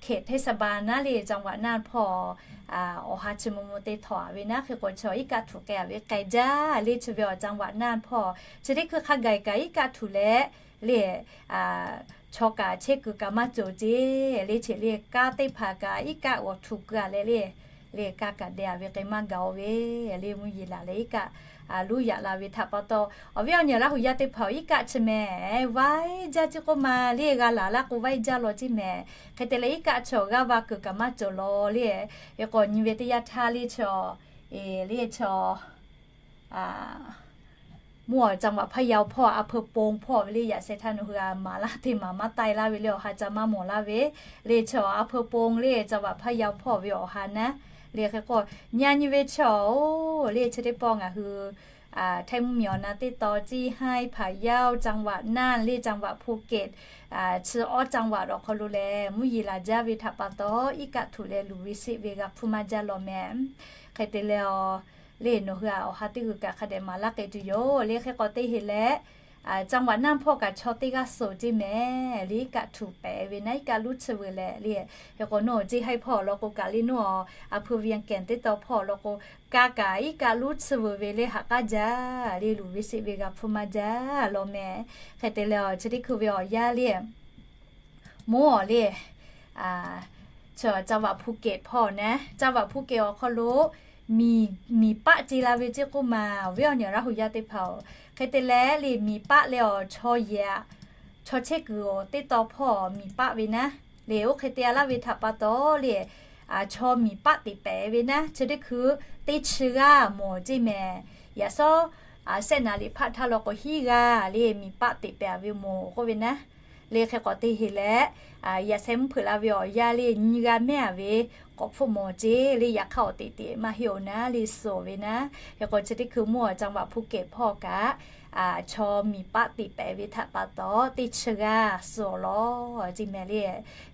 เขตเทศบาล naˉ le, จังหวัดน่าน hpawˇ awˬ ha chi mvuh mvuh te htawꞈ ve naˉ. Hk'e k'o chaw iˉ kaˆ htuꞈ k'ai a ve k'ai jaˇ le, chi ve awˬ จังหวัดน่าน hpawˇ chi teˇ hkui hk'a gaˬ kaꞈ iˉ kaˆ htuꞈ leh le chaw kaꞈ chehˇ kuiˬ kaꞈ maˇ cawˬ ceˇ le. Chi le kaˇ teˇ hpaˍ kaꞈ iˉ kaˆ g'awˬ htuꞈ keu a leh le, le kaˇ kaꞈ deh a ve k'ai maˇ gaˬ oˬ ve le. Mvuhˇ yeˬ laˬ leh iˉ kaˆ luˇ yaꞈ la ve htaꞈ pa taw, awˬ viˉ awˬ nyi Laˇ hu yaˇ teˇ hpaˍ-oˬ, iˉ kaˆ chi mehˍ vaiˇ jaˇ ceˇ k'oˆ ma le, g'a laˬ laˇ k'o vaiˇ jaˇ law ceˇ mehˍ. Hk'e te leh iˉ kaˆ chaw g'aˇ va kuiˬ kaꞈ maˇ cawˬ law le. Hk'e k'o nyi ve teˇ yanˇ htaˇ le chaw, le chaw mvuhˇ awˬ จังหวัดพะเยา hpawˇ อำเภอปง hpawˇ ve le, yaꞈ sheh htaˇ nawˬ hui a maˍ laˇ teˇ maˍ maˇ taiˇ laˇ ve le, awˬ ha ca maˇ mawˬ laˇ ve le. Chaw อำเภอปง le จังหวัดพะเยา hpawˇ ve awˬ ha naˉ le. Hk'e k'o nyi nyi ve chaw-oˬ, le chi teˇ pawˆ ngaˬ hui Htaiˇ mvuhˇ miˬ awˬ na teˇ taw Ceˇ haiˇ, พะเยา, จังหวัดน่าน le จังหวัดภูเก็ต chi awˇ จังหวัด awˬ hk'aw lo lehˬ mvuhˇ yeˬ laˬ jaˇ ve htaꞈ pa taw iˉ kaˆ htuꞈ leh luˬ ve seˆ ve g'a hpfuhˇ maˇ jaˇ law mehˍ. Hk'e te leh le nawˬ hui a awˬ ha teˇ g'uiˬ kaꞈ hk'a dehꞈ maˍ laˇ k'ai tuˬ yoˬ le. Hk'e k'o te heˍ leh จังหวัดน่าน hpawˇ kaꞈ chaw teˇ g'aˇ suhˍ ceˇ mehˍ le, iˉ kaˆ htuꞈ pehꞈ ve naˉ, iˉ kaˆ luˇ tsuhˇ vuiˬ leh le. Hk'e k'o nawˬ Ceˇ haiˇ hpawˇ law k'o kaꞈ le nawˬ a อำเภอเวียงแก่น teˇ taw hpawˇ law k'o kaˇ kaꞈ iˉ kaˆ luˇ tsuhˇ vuiˬ ve le, ha k'aˉ jaˇ le, luˬ ve seˆ ve g'a hpfuhˇ maˇ jaˇ law mehˍ. Hk'e te leh chi teˇ hkui ve awˬ yanˇ le mvuhˇ awˬ le จังหวัดภูเก็ต hpawˇ naˉ, จังหวัดภูเก็ต awˬ hk'aw lo miˬ paˆ ce la ve ceˇ k'oˆ ma awˬ viˉ awˬ nyi Laˇ hu yaˇ teˇ hpaˍ-oˬ. Hk'e te leh le miˬ paˆ leh awˬ chaw yehˬ, chaw chehˇ kuiˬ awˬ teˇ taw hpawˇ miˬ paˆ ve naˉ le. Oˇ hk'e te a laˇ ve htaꞈ pa taw le chaw miˬ paˆ teꞈ pehˍ ve naˉ, chi teˇ hkui teˇ chi g'aˇ mawˬ ceˇ mehˍ. Yaꞈ shawˉ shehˆ naˍ liꞈ hpaˆ htaˇ law k'o hiˉ g'aˇ le miˬ paˆ teꞈ pehˍ ve mawˬ k'oˆ ve naˉ. Le hk'e k'awꞈ te heˍ leh yaꞈ sheh mvuhˇ hpeuꞈ la ve awˬ yanˇ le nyiˇ g'aˇ mehˉ a ve k'awꞈ hpfuhˆ mawˬ ceˇ le. Yaꞈ hk'aˇ awˬ teꞈ teꞈ maˇ heˆ awˬ naˉ le suhˍ ve naˉ. Hk'e k'o chi teˇ hkui mvuhˇ awˬ จังหวัดภูเก็ต hpawˇ kaꞈ chaw miˬ paˆ teꞈ pehˍ ve htaꞈ pa taw teˇ chi g'aˇ suhˍ awˬ lawn ceˇ mehˍ le.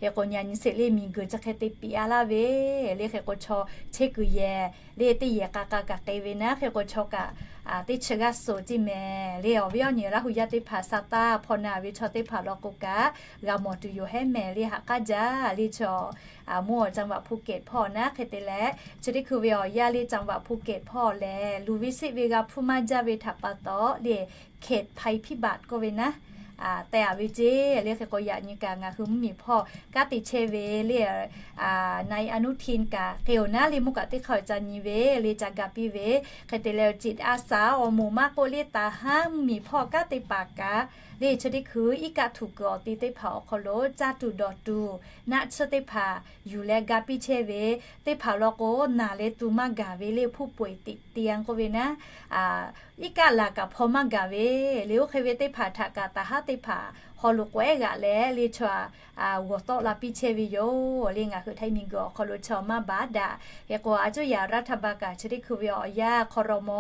Hk'e k'o nyi nyi sheˍ le miˬ guiˬ chi hk'e te piꞈ a laˇ ve le. Hk'e k'o chaw chehˇ kuiˬ yehˬ le teˇ yehˬ k'a k'a kaꞈ k'ai ve naˉ. Hk'e k'o chaw kaꞈ teˇ chi g'aˇ suhˍ ceˇ mehˍ le. Awˬ viˉ awˬ nyi Laˇ hu yaˇ teˇ hpaˍ sa taˇ hpaw na ve chaw teˇ hpaˍ law k'o kaꞈ g'a mawˬ tuˬ yoˬ hehˉ mehˍ le, ha k'aˉ jaˇ le. Chaw mvuhˇ awˬ จังหวัดภูเก็ต hpawˇ naˉ hk'e te leh chi teˇ hkui ve awˬ yanˇ le จังหวัดภูเก็ต hpawˇ lehˬ luˬ ve seˆ ve g'a hpfuhˇ maˇ jaˇ ve htaꞈ pa taw le เขตภัยพิบัติ k'oˆ ve naˉ teh a ve ceˇ le. Hk'e k'o yaꞈ nyi kaꞈ ngaˬ hui mvuhˇ miˬ hpawˇ kanˉ te chehˇ ve le นายอนุทิน kaꞈ hk'e awˬ naˉ le mvuhˇ kaꞈ teˇ hk'aˇ ca nyi ve le ca ga piˇ ve. Hk'e te leh จิตอาสา awˬ moˍ maˇ k'oˆ le taˍ haˉ mvuhˇ miˬ hpawˇ kanˉ te paˍ kaꞈ le chi teˇ hkui iˉ kaˆ htuꞈ kuiˬ awˬ te teˇ hpaˍ awˬ hk'aw lo caˇ tuˬ dawˬ tuˬ naˆ tsuhˇ teˇ hpaˍ yuˬ leh ga piˇ chehˇ ve teˇ hpaˍ law k'o naˬ leh tu maˇ gaˬ ve le ผู้ป่วยติดเตียง k'oˆ ve naˉ iˉ kaˆ laˬ kaꞈ hpaw maˇ gaˬ ve le. Oˇ hk'e ve teˇ hpaˍ htaꞈ kaꞈ taˍ haˉ teˇ hpaˍ haw loꞈ k'awehˉ g'aꞈ leh le chaw g'awˬ tawˆ la piˇ chehˇ ve yoˬ le. Ngaˬ hui Htaiˇ miˬ guiˬ awˬ hk'aw lo chaw maˇ baˉ daꞈ. Hk'e k'o a cuˇ yaꞈ รัฐบาล kaꞈ chi teˇ hkui ve awˬ yanˇ ครม.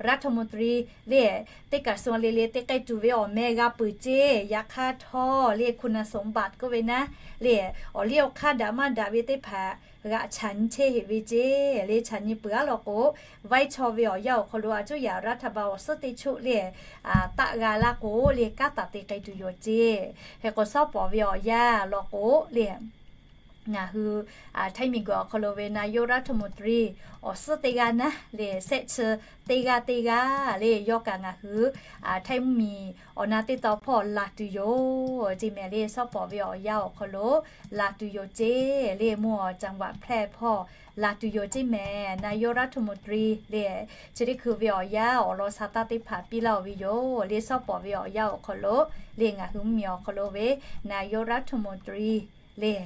รัฐมนตรี le teˇ kaꞈ suh le le te k'ai tuˬ ve awˬ meh g'a peuˬ ceˇ. Yaꞈ hk'aˇ htawˇ le คุณสมบัติ k'oˆ ve naˉ le awˬ liˇ awˬ hk'aˇ daꞈ maˇ daꞈ ve teˇ hpaˍ g'aꞈ chaꞈ nyi chehˇ heˍ ve ceˇ le. Chaꞈ nyi peuˬ a law k'o vaiˇ chaw ve awˬ yanˇ awˬ hk'aw lo a cuˇ yaꞈ รัฐบาล awˬ suhˉ teˇ choˆ le taˆ g'a laˇ k'o le kanˉ taˍ te k'ai tuˬ yoˬ ceˇ. Hk'e k'o shawˉ pawˍ ve awˬ yanˇ law k'o le ngaˬ hui Htaiˇ miˬ guiˬ awˬ hk'aw lo ve นายกรัฐมนตรี awˬ suhˉ teˇ g'aˇ naˉ le shehˆ chi teˇ g'aˇ teˇ g'aˇ le yawˇ kaꞈ ngaˬ hui Htaiˇ mvuhˇ miˬ awˬ na teˇ taw hpawˇ laˬ tuˬ yoˬ ceˇ mehˍ le. Shawˉ pawˍ ve awˬ yanˇ awˬ hk'aw lo laˬ tuˬ yoˬ ceˇ le mvuhˇ awˬ จังหวัดแพร่ hpawˇ laˬ tuˬ yoˬ ceˇ mehˍ. นายกรัฐมนตรี le chi teˇ hkui ve awˬ yanˇ awˬ lawn sa taˇ teˇ hpaˍ piˇ laˇ-oˬ ve yoˬ le. Shawˉ pawˍ ve awˬ yanˇ awˬ hk'aw lo le ngaˬ hui mvuhˇ miˬ awˬ hk'aw lo ve นายกรัฐมนตรี le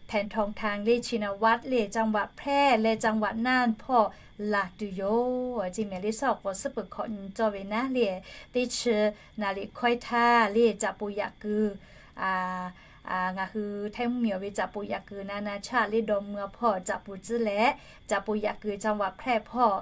แพทองธาร le ชินวัตร le จังหวัดแพร่ leh จังหวัดน่าน hpawˇ laˬ tuˬ yoˬ ceˇ mehˍ le. Shawˉ awˬ k'o suhˉ peuˬ hkawꞈ nyi cawˇ ve naˉ le teˇ chi naˍ liꞈ hkawehˇ htaˇ le caꞈ poˍ yaꞈ kuiˬ ngaˬ hui Htaiˇ mvuhˇmiˬ ve caꞈ poˍ yaꞈ kuiˬ na na chaˇ le dawˇ mvuh hpawˇ caꞈ poˍ tcuhˉ leh, caꞈ poˍ yaꞈ kuiˬ จังหวัดแพร่ hpawˇ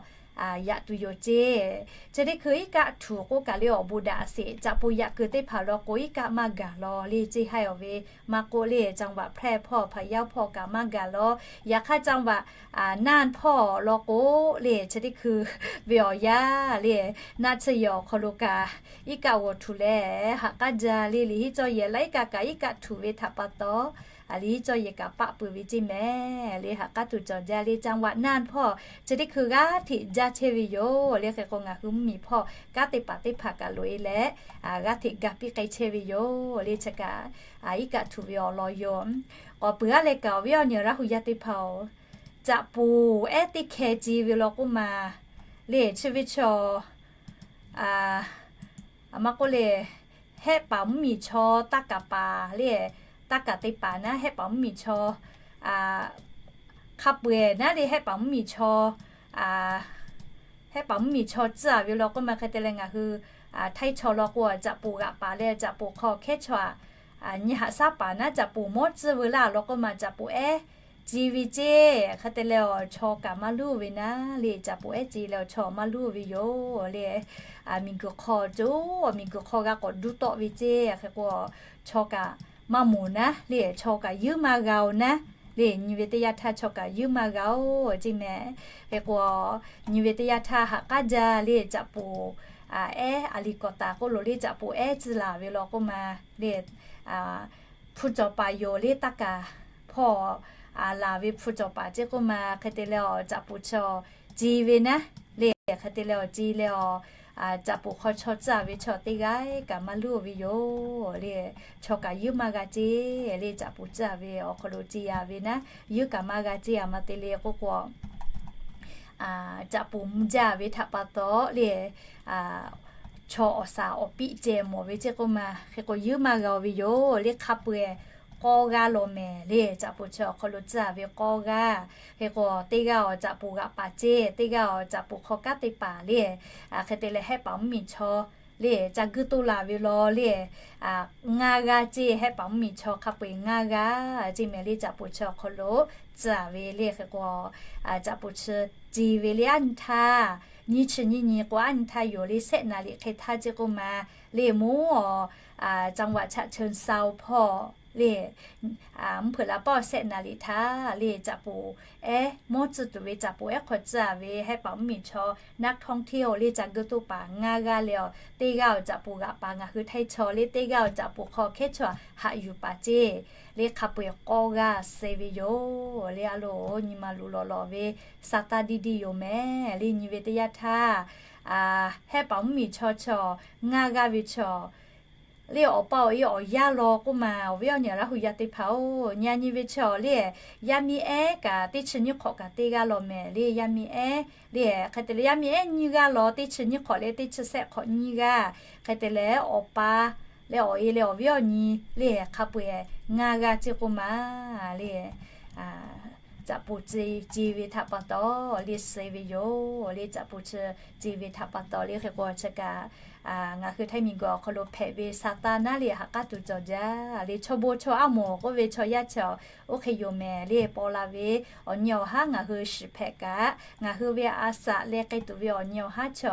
yaꞈ tuˬ yoˬ ceˇ. Chi teˇ hkui iˉ kaˆ htuꞈ k'oˆ kaꞈ le awˬ bon daꞈ sheˍ. Caꞈ poˍ yaꞈ kuiˬ teˇ hpaˍ law k'o iˉ kaˆ maˇ gaˬ law le ceˇ haiˬ awˬ ve maˇ k'oˆ le จังหวัดแพร่ hpawˇ hpaˍ yaˇ hpawˇ kaꞈ maˇ gaˬ law. Yaꞈ hk'aˇ จังหวัดน่าน hpawˇ law k'o le chi teˇ hkui ve awˬ yanˇ le naˆ tsuhˇ yehˬ awˬ hk'aw lo kaꞈ iˉ kaˆ g'awˬ htuꞈ leh haꞈ k'aˉ jaˇ le le hiˉ cawˇ yehˬ laiˉ kaˆ kaꞈ iˉ kaˆ htuꞈ ve htaꞈ pa taw, a le hiˉ cawˇ yehˬ kaꞈ paˆ peuˬ ve ceˇ mehˍ le haꞈ k'aˉ tuˬ cawˬ jaˇ le จังหวัดน่าน hpawˇ chi teˇ hkui g'aˇ hteꞈ jaˇ chehˇ ve yoˬ le. Hk'e k'o ngaˬ hui mvuhˇmiˬ hpawˇ kanˉ te paˍ teˇ hpaˍ kaꞈ loꞈ e leh g'aˇ hteꞈ ga piˇ k'ai chehˇ ve yoˬ le chi kaꞈ iˉ kaˆ htuꞈ ve awˬ lawn yoˬ. K'awꞈ peuˬ aˉ leh kaꞈ awˬ viˉ awˬ nyi Laˇ hu yaˇ teˇ hpaˍ-oˬ, caꞈ poˍ ehˉ teˇ hkeh ce ve law k'oˆ ma le chi ve chaw a maˇ k'oˆ le, hehˆ paˍ mvuhˇmiˬ chaw taˇ kaˍ paˍ le, taˇ kaˍ te paˍ naˉ hehˆ paˍ mvuhˇmiˬ chaw hk'a peu-eˬ naˉ le hehˆ paˍ mvuhˇmiˬ chaw, hehˆ paˍ mvuhˇmiˬ chaw tcuhˉ a ve law k'oˆ ma hk'e te leh ngaˬ hui Htaiˇ chaw law k'o caꞈ poˍ g'aꞈ paˍ leh caꞈ poˍ hk'aw hkehˉ chaw a nyi haꞈ shaˉ paˍ naˉ caꞈ poˍ mawˇ tcuhˉ veu laˇ law k'oˆ ma caꞈ poˍ ehˉ ce ve ceˇ. Hk'e te leh awˬ chaw kaꞈ maˇ luˇ ve naˉ le caꞈ poˍ ehˉ ce leh awˬ chaw maˇ luˇ ve yoˬ le. Miˬguiˬ hk'aw co, miˬguiˬ hk'aw g'a k'awꞈ duˇ tawˆ ve ceˇ. Hk'e k'o chaw kaꞈ maˇ moˍ naˉ le chaw kaꞈ yuiˉ maˇ g'a-oˬ naˉ le nyi ve teˇ yanˇ htaˇ chaw kaꞈ yuiˉ maˇ g'a-oˬ ceˇ mehˍ. Hk'e k'o nyi ve teˇ yanˇ htaˇ haꞈ k'aˉ jaˇ le caꞈ poˍ ehˉ a liꞈ kawꞈ taˍ k'oˆ lo le caꞈ poˍ ehˉ tcuhˉ laˬ ve law k'oˆ ma le hpu cawˬ paˍ yoˬ le taˇ kaˍ hpawˇ laˬ ve hpu cawˬ paˍ ceˇ k'oˆ ma hk'e te leh awˬ caꞈ poˍ chaw ce ve naˉ le hk'e te leh awˬ ce leh awˬ caꞈ poˍ hk'aw chaw tcuhˉ a ve chaw teˇ g'aˇ kaꞈ maˇ luˇ ve yoˬ le. Chaw kaꞈ yuiˉ maˇ g'a ceˇ le caꞈ poˍ tcuhˉ a ve awˬ hk'aw lo ce a ve naˉ yuiˉ kaꞈ maˇ g'a ceˇ a ma te le k'oˆ k'o caꞈ poˍ mvuh jaˇ ve htaꞈ pa taw le chaw awˬ shaˍ awˬ piˆ ceh mawˬ ve ceˇ k'oˆ ma hk'e k'o yuiˉ maˇ g'a-oˬ ve yoˬ le hk'a peu-eˬ k'awˇ g'aˇ law mehˍ le caꞈ poˍ chi awˬ hk'aw lo tcuhˉ a ve k'awˇ g'aˇ. Hk'e k'o teˇ g'aˇ awˬ caꞈ poˍ g'aꞈ paˍ ceˇ teˇ g'aˇ awˬ caꞈ poˍ hk'aw kanˉ te paˍ le hk'e te leh hehˆ paˍ mvuhˇmiˬ chaw le ca guiˇ toˇ laˬ ve law le ngaˇ g'aˇ ceˇ hehˆ paˍ mvuhˇmiˬ chaw hk'a peu-eˬ ngaˇ g'aˇ ceˇ mehˍ le caꞈ poˍ chi awˬ hk'aw lo tcuhˉ a ve le hk'e k'o caꞈ poˍ chi ce ve le aˉ nyi htaˇ nyiˇ chi nyiˇ nyi k'o aˉ nyi htaˇ yoˬ le sehˆ naˍ liꞈ hk'e htaˇ ceˇ k'oˆ ma le mawˇ จังหวัดฉะเชิงเทรา hpawˇ le mvuhˇ hpeuꞈ la paˇ awˬ sehˆ naˍ liꞈ htaˇ le caꞈ poˍ ehˉ mawˇ tcuhˉ tuˬ ve caꞈ poˍ ehˉ hk'aw tcuhˉ a ve hehˆ paˍ mvuhˇmiˬ chaw naˉ htawˇ hteˇ-oˬ le ca guiˇ toˇ paˍ ngaˇ g'aˇ le awˬ teˇ g'aˇ awˬ caꞈ poˍ g'aꞈ paˍ ngaˬ hui Htaiˇ chaw le teˇ g'aˇ awˬ caꞈ poˍ hk'aw hkehˉ chaw haꞈ yuˬ paˍ ceˇ le hk'a peu-eˬ k'awˇ g'aˇ suh ve yoˬ le a loˬ nyi ma luˬ lawˬ lawˬ ve sa taˇ diˇ diˇ yoˬ mehˍ le nyi ve teˇ yanˇ htaˇ hehˆ paˍ mvuhˇmiˬ chaw chaw ngaˇ g'aˇ ve chaw le awˬ pa awˬ e awˬ yaˇ law k'oˆ ma awˬ viˉ awˬ nyi Laˇ hu yaˇ teˇ hpaˍ-oˬ nyi a nyi ve chaw le yaˇ miˇ ehˉ kaꞈ teˇ chi nyiˇ hk'awꞈ kaꞈ teˇ g'aˇ law mehˍ le yaˇ miˇ ehˉ le hk'e te leh yaˇ miˇ ehˉ nyiˇ g'aˇ law teˇ chi nyiˇ hk'awꞈ le teˇ chi sehˆ hk'awꞈ nyiˇ g'aˇ hk'e te leh awˬ pa le awˬ e leh awˬ viˉ awˬ nyi le hk'a peu-eˬ ngaˇ g'aˇ ceˇ k'oˆ ma le caꞈ poˍ ce ve htaꞈ pa taw le suh ve yoˬ le caꞈ poˍ chi ce ve htaꞈ pa taw le hk'e k'o chi kaꞈ ngaˬ hui Htaiˇ miˬguiˬ awˬ hk'aw lo hpehꞈ ve sa taˇ naˉ le haꞈ k'aˉ tuˬ cawˬ jaˇ le chaw bon chaw aˉ moˍ k'oˆ ve chaw yaˇ chi oˇ hk'e yoˬ mehˍ le paw la ve awˬ nyi awˬ haˉ ngaˬ hui shiˍ hpehꞈ kaꞈ ngaˬ hui ve a saꞈ leh k'ai tuˬ ve awˬ nyi awˬ haˉ chi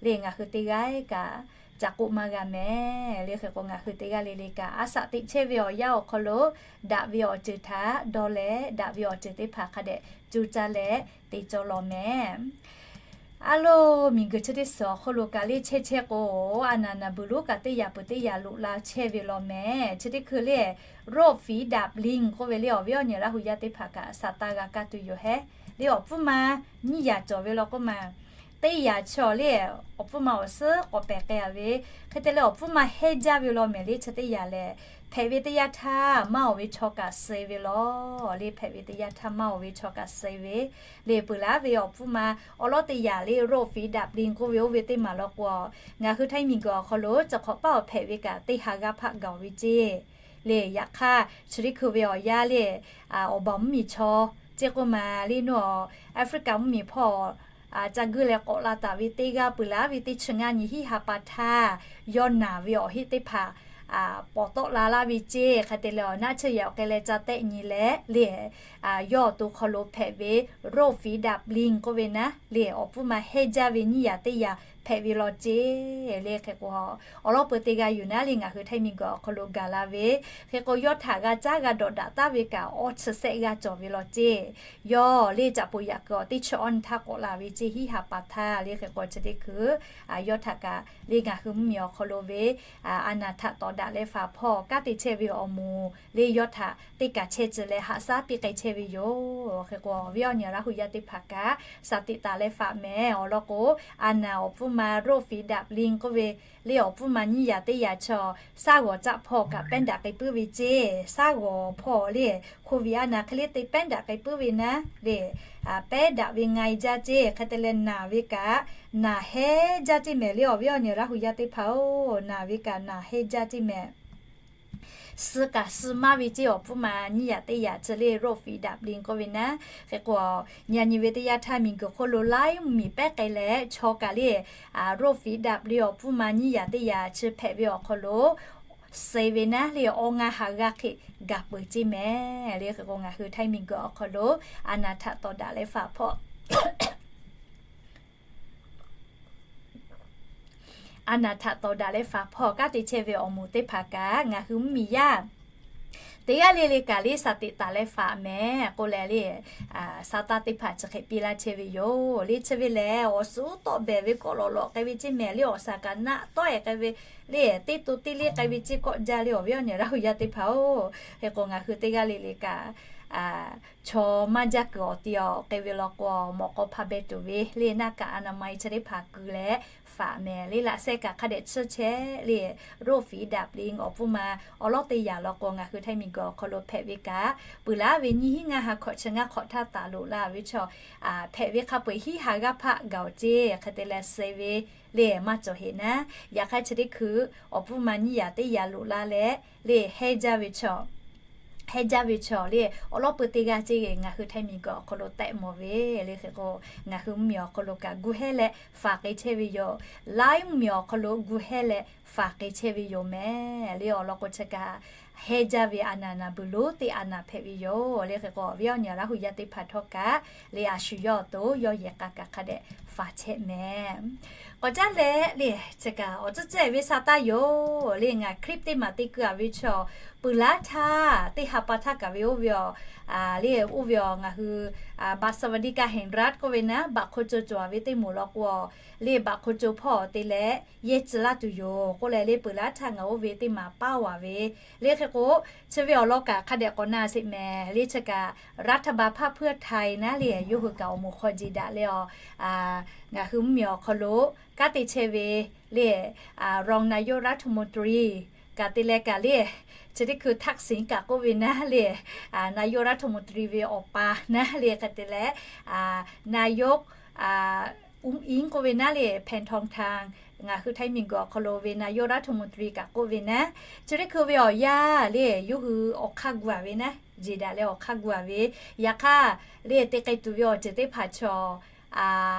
le ngaˬ hui teˇ g'aˇ kaꞈ ca k'oˆ maˇ g'a mehˍ le hk'e k'o ngaˬ hui teˇ g'aˇ le le kaꞈ a saꞈ teꞈ chehˇ ve awˬ yanˇ awˬ hk'aw lo daꞈ ve awˬ ceuˬ htaꞈ dawˇ leh daꞈ ve awˬ ceuˬ teˇ hpaˍ hk'a dehꞈ co caˇ leh te cawˇ lawˬ mehˍ. A loˬ miˬguiˬ chi teˇ suhˍ awˬ hk'aw lo kaꞈ le chehˇ chehˇ k'o a naˍ naˍ buiˬ lonˉ kaꞈ teˇ yaꞈ peuˬ teˇ yaꞈ loꞈ la chehˇ ve law mehˍ. Chi teˇ hkui le โรคฝีดาดลิง k'oˆ ve le awˬ viˉ awˬ nyi Laˇ hu yaˇ teˇ hpaˍ kaꞈ sa taˇ g'a kaˇ tuˬ yoˬ hehˉ le awˬ pfuhˇ ma nyiˇ yaꞈ cawˬ ve law k'oˆ ma teˇ yaꞈ chi awˬ le awˬ pfuhˇ ma awˬ suhˉ k'awꞈ pehˬ k'ai a ve hk'e te leh awˬ pfuhˇ ma hehnˇ jaˇ ve law mehˍ le chi teˇ yaꞈ lehˬ hpehꞈ ve teˇ yanˇ htaˇ maˇ awˬ ve chaw kaꞈ suh ve law le hpehꞈ ve teˇ yanˇ htaˇ maˇ awˬ ve chaw kaꞈ suh ve le peuˬ laˉ ve awˬ pfuhˇ ma awˬ lawˉ teˇ yaꞈ le โรคฝีดาดลิง k'oˆ ve oˇ ve teˇ maˬ law k'o ngaˬ hui Htaiˇ miˬguiˬ awˬ hk'aw lo chi hk'awꞈ paˉ awˬ hpehꞈ ve kaꞈ teˇ ha g'aˇ hpaˆ gaˬ ve ceˇ le yaꞈ hk'aˇ chi teˇ hkui ve awˬ yanˇ le awˬ baˬ mvuhˇmiˬ chaw ceˇ k'oˆ ma le nawˬ Africa mvuhˇmiˬ hpawˇ ca guiˇ leh k'awꞈ la taˍ ve teˇ g'aˇ peuˬ laˉ ve teˇ chi ngaˇ nyi hiˆ ha pa htaˇ yawˇ naˬ ve awˬ heˆ teˇ hpaˍ paw tawˆ la laˇ ve ceˇ. Hk'e te leh awˬ naˆ tsuhˇ yehˬ awˬ hk'e leh ca tehˆ nyi leh le, yawˇ awˬ to hk'aw lo hpehꞈ ve โรคฝีดาษลิง k'oˆ ve naˉ le, awˬ pfuhˇ ma hehnˇ jaˇ ve nyiˇ yaꞈ teˇ yaꞈ hpehꞈ ve law ceˇ le. Hk'e k'o, awˬ lawn peuˬ te g'a yuˬ naˉ le, ngaˬ hui Htaiˇ miˬguiˬ awˬ hk'aw lo gaˬ la ve, hk'e k'o yawˇ htaꞈ g'a caˉ g'a dawꞈ daꞈ taˍ ve kaꞈ awˇ chi sehˆ g'aˇ cawˬ ve law ceˇ. Yawˇ le caꞈ poˍ yaꞈ kuiˬ awˬ teˇ chi awˇ nyi htaˇ k'awꞈ la ve ceˇ, hiˉ ha pa htaˇ le. Hk'e k'o chi teˇ hkui yawˇ htaꞈ kaꞈ le ngaˬ hui mvuhˇmiˬ awˬ hk'aw lo ve a naˬ htaꞈ tawˍ daꞈ leh faˍ hpawˇ kanˉ te chehˇ ve awˬ moˍ le yawˇ htaꞈ teˇ kaˬ chehˇ ceh leh haꞈ shaˉ piˇ k'ai chehˇ ve yoˬ. Hk'e k'o, awˬ viˉ awˬ nyi Laˇ hu yaˇ teˇ hpaˍ kaꞈ สติ taˍ leh faˍ mehˍ. Awˬ lawn k'o, a naˬ awˬ pfuhˇ ma โรคฝีดาษลิง k'oˆ ve le, awˬ pfuhˇ ma nyiˇ yaꞈ teˇ yaꞈ chaw shaˉ g'awˬ caˆ hpawˇ kaꞈ pehˉ daꞈ k'ai puiˉ ve ceˇ. Shaˉ g'awˬ hpawˇ le, โควิด a naˬ hk'e le te pehˉ daꞈ k'ai puiˉ ve naˉ le, pehˉ daꞈ ve nga e jaˇ ceˇ. Hk'e te leh naˬ ve kaꞈ naˬ hehnˇ jaˇ ceˇ mehˍ le, awˬ viˉ awˬ nyi Laˇ hu yaˇ teˇ hpaˍ-oˬ, naˬ ve kaꞈ naˬ hehnˇ jaˇ ceˇ mehˍ. Suh kaꞈ suh maˇ ve ceˇ, awˬ pfuhˇ ma nyiˇ yaꞈ teˇ yaꞈ chi le โรคฝีดาษลิง k'oˆ ve naˉ. Hk'e k'o, nyi nyi ve teˇ yanˇ htaˇ miˬguiˬ hk'oˆ lo laiˉ mvuhˇmiˬ pehˉ k'ai leh, chaw kaꞈ le โรคฝีดาษลิง awˬ pfuhˇ ma nyiˇ yaꞈ teˇ yaꞈ chi hpehꞈ ve awˬ hk'aw lo suh ve naˉ le, awˬ ngaˇ ha g'aˇ hk'e gaˬ peuˬ ceˇ mehˍ le. Hk'e k'o, ngaˬ hui Htaiˇ miˬguiˬ awˬ hk'aw lo a naˬ htaꞈ tawˍ daꞈ leh faˍ hpawˇ a naˬ htaꞈ tawˍ daꞈ leh faˍ hpawˇ kanˉ te chehˇ ve awˬ moˍ teˇ hpaˍ kaꞈ ngaˬ hui mvuhˇmiˬ yaˇ teˇ g'aˇ le le kaꞈ le สติ taˍ leh faˍ mehˍ k'oˆ leh le, sa taˇ teˇ hpaˍ chi hk'e piˇ laˇ chehˇ ve yoˬ le. Chi ve lehˬ, awˬ suhˉ tawˆ behˍ ve kawˆ lawꞈ lawꞈ k'ai ve ceˇ mehˍ le, awˬ shaˍ kaꞈ naˆ tawˆ-e k'ai ve le, teˇ to teˇ leˇ k'ai ve ceˇ kawˆ jaˇ le, awˬ viˉ awˬ nyi Laˇ hu yaˇ teˇ hpaˍ-oˬ. Hk'e k'o, ngaˬ hui teˇ g'aˇ le le kaꞈ chaw maˇ jaˇ kuiˬ awˬ ti awˬ k'ai ve law k'o, mawꞈ k'aw hpa beh tuˬ ve le, หน้ากากอนามัย chi teˇ hpaˍ ku leh faˍ mehˍ le. Laꞈ sheh kaꞈ hk'a dehꞈ tsuhˇ chehˇ le, โรคฝีดาษลิง awˬ pfuhˇ ma awˬ lawˉ teˇ yaꞈ law k'o, ngaˬ hui Htaiˇ miˬguiˬ awˬ hk'aw lo hpehꞈ ve kaꞈ, peuˬ laˉ ve nyiˇ hinˉ ngaˇ ha hkawꞈ chi ngaˇ hk'awꞈ htaˇ taˍ loꞈ la ve chaw hpehꞈ ve hk'a peu-eˬ hiˉ ha g'aˇ hpaˆ gaˬ-oˬ ceˇ. Hk'e te leh suh ve le maˇ cawˬ heꞈ naˉ. Yaꞈ hk'aˇ chi teˇ hkui awˬ pfuhˇ ma nyiˇ yaꞈ teˇ yaꞈ loꞈ la leh le, hehnˇ jaˇ ve chaw hehnˇ jaˇ ve chaw le, awˬ lawn peuˬ teˇ g'aˇ ceˇ, ngaˬ hui Htaiˇ miˬguiˬ awˬ hk'aw lo tehꞈ mawˬ ve le. Hk'e k'o, ngaˬ hui mvuhˇmiˬ awˬ hk'aw lo kaꞈ gu hehnˇ leh faˍ k'ai chehˇ ve yoˬ. Laiˉ mvuhˇmiˬ awˬ hk'aw lo gu hehnˇ leh faˍ k'ai chehˇ ve yoˬ mehˍ le. Awˬ lawn k'o, chi kaꞈ hehnˇ jaˇ ve a naˬ naˬ buiˬ lonˉ teˇ a naˬ hpehꞈ ve yoˬ le. Hk'e k'o, awˬ viˉ awˬ nyi Laˇ hu yaˇ teˇ hpaˍ htawˇ kaꞈ le, a shu yawˇ awˬ to yawˇ yehˬ k'a kaꞈ hk'a dehꞈ faˍ chehˇ mehˍ. K'awꞈ caˉ leh le, chi kaꞈ awˬ tcuhˉ tcuhˉ-e ve sa taˇ yoˬ le. Ngaˬ คลิป teˇ maˬ te keu-a ve chaw, peuˬ laˉ htaˇ teˇ ha pa htaˇ kaꞈ ve oˇ ve awˬ le, oˇ ve awˬ ngaˬ hui บัตรสวัสดิการแห่งรัฐ k'oˆ ve naˉ, baꞈ hk'aw co cawˬ-a ve teˇ moˍ law k'o, le baꞈ hk'aw co hpawˇ te leh yehˇ tcuh laˇ tuˬ yoˬ k'oˆ leh le, peuˬ laˉ htaˇ ngaˬ oˇ ve teˇ maˬ paˇ-a ve le. Hk'e k'o, chi ve awˬ lawn kaꞈ hk'a dehꞈ k'awꞈ na sheˍ mehˍ le. Chi kaꞈ รัฐบาลพรรคเพื่อไทย naˉ le, yawˇ hui kaꞈ awˬ moˍ hk'aw jeˬ daꞈ leh awˬ ngaˬ hui mvuhˇmiˬ awˬ hk'aw lo kanˉ te chehˇ ve le, รองนายกรัฐมนตรี kaꞈ te leh kaꞈ le, chi teˇ hkui ทักษิณ kaꞈ k'oˆ ve naˉ le, นายกรัฐมนตรี ve awˬ pa naˉ le, hk'e te leh นายก Ú Iˉ k'oˆ ve naˉ le, แพทองธาร ngaˬ hui Htaiˇ miˬguiˬ awˬ hk'aw lo ve นายกรัฐมนตรี kaꞈ k'oˆ ve naˉ, chi teˇ hkui ve awˬ yaˇ le, yawˇ hui awˬ hk'aˇ gu-a ve naˉ, jeˬ daꞈ leh awˬ hk'aˇ gu-a ve. Yaꞈ hk'aˇ le, te k'ai tuˬ ve awˬ ceuˬ teˇ hpaˍ chaw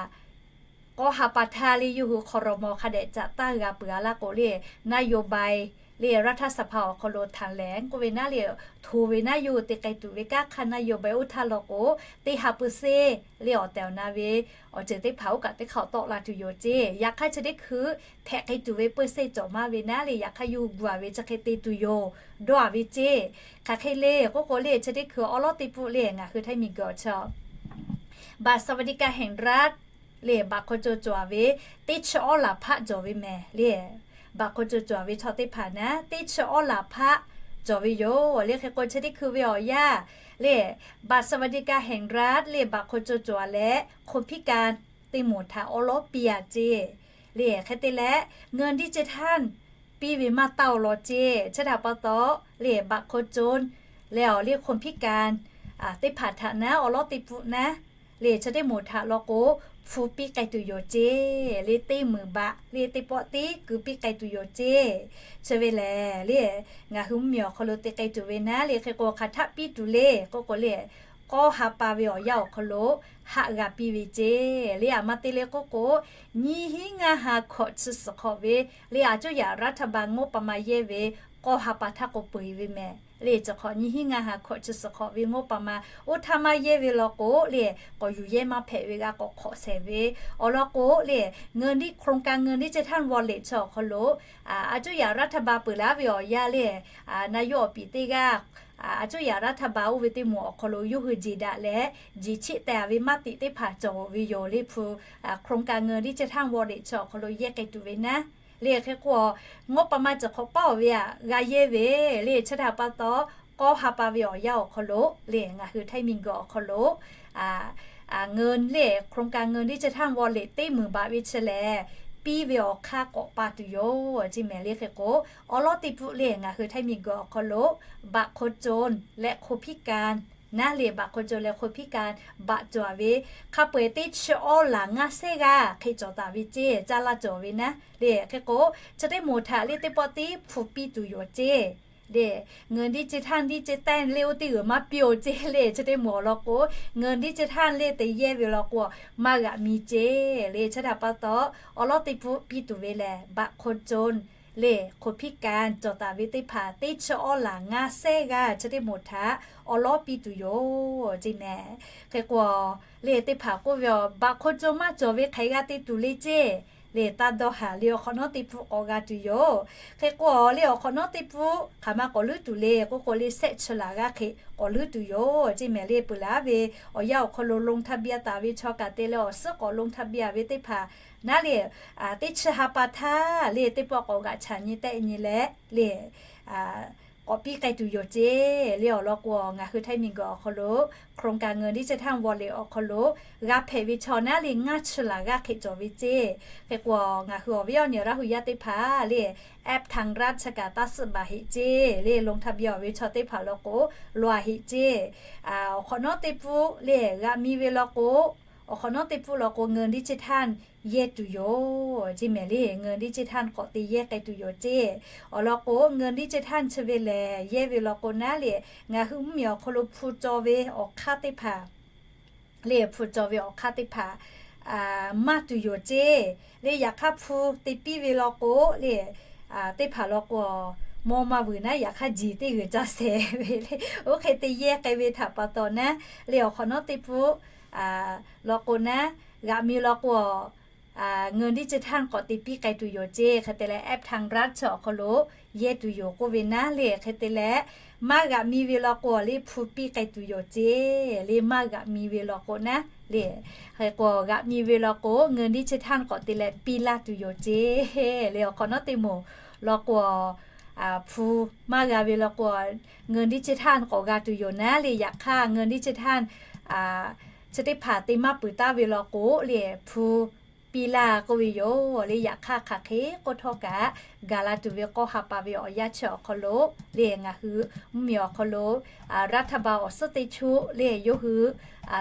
k'awˇ ha pa htaˇ le, yawˇ hui ครม. hk'a dehꞈ caꞈ taˇ g'a peuˬ-a laˇ k'o le, นโยบาย le รัฐสภา awˬ hk'aw lo แถลง k'oˆ ve naˉ le, hto ve naˉ, yawˇ hui te k'ai tuˬ ve kanˉ hk'aˇ นโยบาย oˇ htaˇ law k'o, teˇ ha เปอร์เซ็นต์ le awˬ tehˬ awˬ na ve awˬ ceuˬ teˇ hpaˍ oˇ kaꞈ teˇ hk'aˇ tawˆ la tuˬ yoˬ ceˇ. Yaꞈ hk'aˇ chi teˇ hkui hpehꞈ k'ai tuˬ ve เปอร์เซ็นต์ cawˬ maˇ ve naˉ le, yaꞈ hk'aˇ yawˇ hui gu-a ve chi hk'e te tuˬ yoˬ dawˇ-a ve ceˇ. Hk'aˬ hk'e le k'oˆ k'o le, chi teˇ hkui awˉ lawˉ teˇ pfuhˆ le ngaˬ hui Htaiˇ miˬguiˬ awˬ chaw บัตรสวัสดิการแห่งรัฐ le baꞈ hk'aw co cawˬ-a ve teˇ chi awˉ laˬ hpaˆ cawˬ ve mehˍ le. Baꞈ hk'aw co cawˬ-a ve chaw teˇ hpaˍ naˉ, teˇ chi awˉ laˬ hpaˆ cawˬ ve yoˬ le. Hk'e k'o, chi teˇ hkui ve awˬ yaˇ le, บัตรสวัสดิการแห่งรัฐ le baꞈ hk'aw co cawˬ-a leh คนพิการ teˇ moˍ htaꞈ awˉ lawˉ piˇ-a ceˇ le. Hk'e te leh เงินดิจิทัล piˇ ve maˇ taˇ-o law ceˇ. Chi htaꞈ pa taw le, baꞈ hk'aw co leh awˬ le คนพิการ teˇ hpaˍ htaꞈ naˉ, awˉ lawˉ teˇ pfuhˆ naˉ le, chi teˇ moˍ htaꞈ law k'o, hpu piˇ k'ai tuˬ yoˬ ceˇ le, teˇ meunˍ baꞈ le teˇ pawˆ tiˉ keu piˇ k'ai tuˬ yoˬ ceˇ. Chi ve lehˬ le, ngaˬ hui mvuhˇmiˬ awˬ hk'aw lo te k'ai tuˬ ve naˉ le, hk'e k'o hk'aˬ htaˆ piˇ tuˬ le k'oˆ k'o le, k'awˇ ha pa ve awˬ yanˇ awˬ hk'aw lo haˆ g'a piˇ ve ceˇ le. Aˬ ma te le k'oˆ k'o, nyiˇ hinˉ ngaˇ ha hkawꞈ chi suhˍ hk'awꞈ ve le, a cuˇ yaꞈ รัฐบาล งบประมาณ yehˇ ve k'awˇ ha pa htaˇ k'o peu eˬ ve mehˍ le. Chi hk'awꞈ nyiˇ hinˉ ngaˇ ha hkawꞈ chi suhˍ hk'awꞈ ve ngawˇ pa ma oˇ htaˇ maˇ yehˇ ve law k'o le, k'awꞈ yuˬ yehˇ maˇ hpehꞈ ve g'a k'awꞈ hk'awꞈ shehˍ ve awˬ lawn k'o le, เงินดิจิทัล เงินดิจิทัล wallet chi awˬ hk'aw lo a cuˇ yaꞈ รัฐบาล peuˬ laˇ ve awˬ yanˇ le, na yawˇ awˬ piˍ teˇ g'aˇ a cuˇ yaꞈ รัฐบาล oˇ ve teˇ moˍ awˬ hk'aw lo yawˇ hui jeˬ daꞈ leh, jeˬ cheˆ teh ve maˇ tiꞈ teˇ hpaˍ cawˬ ve yoˬ le. Hpu โครงการ เงินดิจิทัล wallet chi awˬ hk'aw lo yehˇ k'ai tuˬ ve naˉ le. Hk'e k'o, ngawˇ pa ma ceuˬ hk'awꞈ paˉ awˬ ve aꞈ g'a yehˇ ve le. Chi htaꞈ pa taw, k'awˇ ha pa ve awˬ yanˇ awˬ hk'aw lo le, ngaˬ hui ไทย miˬguiˬ awˬ hk'aw lo เงิน le โครงการ เงินดิจิทัล wallet teˇ meunˍ baꞈ ve chi lehˬ, piˇ ve awˬ hk'aˇ k'awꞈ pa tuˬ yoˬ ceˇ mehˍ le. Hk'e k'o, awˉ lawˉ teˇ pfuhˆ le ngaˬ hui ไทย miˬguiˬ awˬ hk'aw lo บัตรคนจน และคนพิการ naˉ le. บัตรคนจน และคนพิการ baꞈ cawˬ ve hk'a peu-eˬ teˇ chi awˉ laˬ ngaˇ sehˉ g'aˇ hk'e cawˬ taˍ ve ceˇ, caˇ laˇ cawˬ ve naˉ le. Hk'e k'o, chi teˇ moˍ htaꞈ le teˇ pawˆ tiˉ hpu piˇ tuˬ yoˬ ceˇ le. เงินดิจิทัล ดิจิตอล le oˇ teˇ g'uiˬ maˇ piˇ-oˬ ceˇ le. Chi teˇ moˍ awˬ lawn k'o, เงินดิจิทัล le te yehˇ ve law k'o, maˇ g'aꞈ mi ceˇ le. Chi htaꞈ pa taw, awˉ lawˉ teˇ pfuhˆ piˇ tuˬ ve lehˬ, บัตรคนจน le คนพิการ cawˬ taˍ ve teˇ hpaˍ teˇ chi awˉ laˬ ngaˇ sehˉ g'aˇ chi teˇ moˍ htaꞈ awˉ lawˉ piˇ tuˬ yoˬ ceˇ mehˍ. Hk'e k'o, le teˇ hpaˍ k'oˆ ve, awˬ บัตรคนจน maˇ cawˬ ve hk'aˬ hk'e g'a te tuˬ le ceˇ le. Taˇ dawˇ haˍ le, awˬ hk'awꞈ nawˉ teˇ pfuhˆ k'awꞈ g'a tuˬ yoˬ. Hk'e k'o, le awˬ hk'awꞈ nawˉ teˇ pfuhˆ hk'aˬ ma k'awꞈ leuˉ tuˬ le k'oˆ k'o, le sehˆ chi laˬ g'aˇ hk'e k'awꞈ leuˉ tuˬ yoˬ ceˇ mehˍ le. Peuˬ laˇ ve awˬ yanˇ awˬ hk'aw lo ลงทะเบียน taˍ ve chaw kaꞈ te leh awˬ suhˉ k'awꞈ ลงทะเบียน ve teˇ hpaˍ naˉ le, teˇ chi ha pa htaˇ le teˇ pawˆ k'awꞈ g'aꞈ chaꞈ nyi tehˆ nyi leh le k'awꞈ piˇ k'ai tuˬ yoˬ ceˇ le. Awˬ lawn k'o, ngaˬ hui ไทย miˬguiˬ awˬ hk'aw lo โครงการ เงินดิจิทัล wallet awˬ hk'aw lo g'a hpehꞈ ve chaw naˉ le ngaˇ chi laˬ g'aˇ hk'e cawˬ ve ceˇ. Hk'e k'o, ngaˬ hui awˬ viˉ awˬ nyi Laˇ huˍ yaˇ teˇ hpaˍ le, app ไทยรัฐ chi kaꞈ taˇ suhˆ baˬ heꞈ ceˇ le. ลงทะเบียน awˬ ve chaw teˇ hpaˍ law k'o, loꞈ-a heꞈ ceˇ. Awˬ hk'awꞈ nawˉ teˇ pfuhˆ le g'aꞈ mi ve law k'o, awˬ hk'awꞈ nawˉ teˇ pfuhˆ law k'o เงินดิจิทัล yehˇ tuˬ yoˬ ceˇ mehˍ le. เงินดิจิทัล k'awꞈ te yehˇ k'ai tuˬ yoˬ ceˇ. Awˬ lawn k'o, เงินดิจิทัล chi ve lehˬ yehˇ ve law k'o naˉ le, ngaˬ hui mvuhˇmiˬ awˬ hk'aw lo hpu caw ve awˬ hk'aˇ teˇ hpaˍ le, hpu caw ve awˬ hk'aˇ teˇ hpaˍ maˇ tuˬ yoˬ ceˇ le. Yaꞈ hk'aˇ hpu te piˇ ve law k'o le, teˇ hpaˍ law k'o, mawˇ maˇ vuiˬ naˉ yaꞈ hk'aˇ jeˬ teˇ g'uiˬ ca shehˍ ve le. Oˇ hk'e te yehˇ k'ai ve htaꞈ pa taw naˉ le, awˬ hk'awꞈ nawˉ teˇ pfuhˆ law k'o naˉ, g'aꞈ mi law k'o, เงินดิจิทัล k'awꞈ te piˇ k'ai tuˬ yoˬ ceˇ. Hk'e te leh แอป ไทยรัฐ chi awˬ hk'aw lo yehˇ tuˬ yoˬ k'oˆ ve naˉ le. Hk'e te leh, maˇ g'aꞈ mi ve law k'o, le hpu piˇ k'ai tuˬ yoˬ ceˇ le. Maˇ g'aꞈ mi ve law k'o naˉ le, hk'e k'o g'aꞈ mi ve law k'o, เงินดิจิทัล k'awꞈ te leh piˇ laˇ tuˬ yoˬ ceˇ le. Awˬ hk'awꞈ nawˉ teˇ moˍ law k'o, hpu maˇ g'a ve law k'o, เงินดิจิทัล k'awꞈ g'a tuˬ yoˬ naˉ le. Yaꞈ hk'aˇ เงินดิจิทัล chi teˇ hpaˍ te maˇ peuˬ taˍ ve law k'o le, hpu piˇ laˇ k'oˆ ve yoˬ le. Yaꞈ hk'aˇ hk'aˬ hk'e k'oˆ htawˇ kaꞈ, gaˬ la tuˬ ve k'awˇ ha pa ve awˬ yanˇ chi awˬ hk'aw lo le, ngaˬ hui mvuhˇmiˬ awˬ hk'aw lo รัฐบาล awˬ suhˉ teˇ chuˆ le, yawˇ hui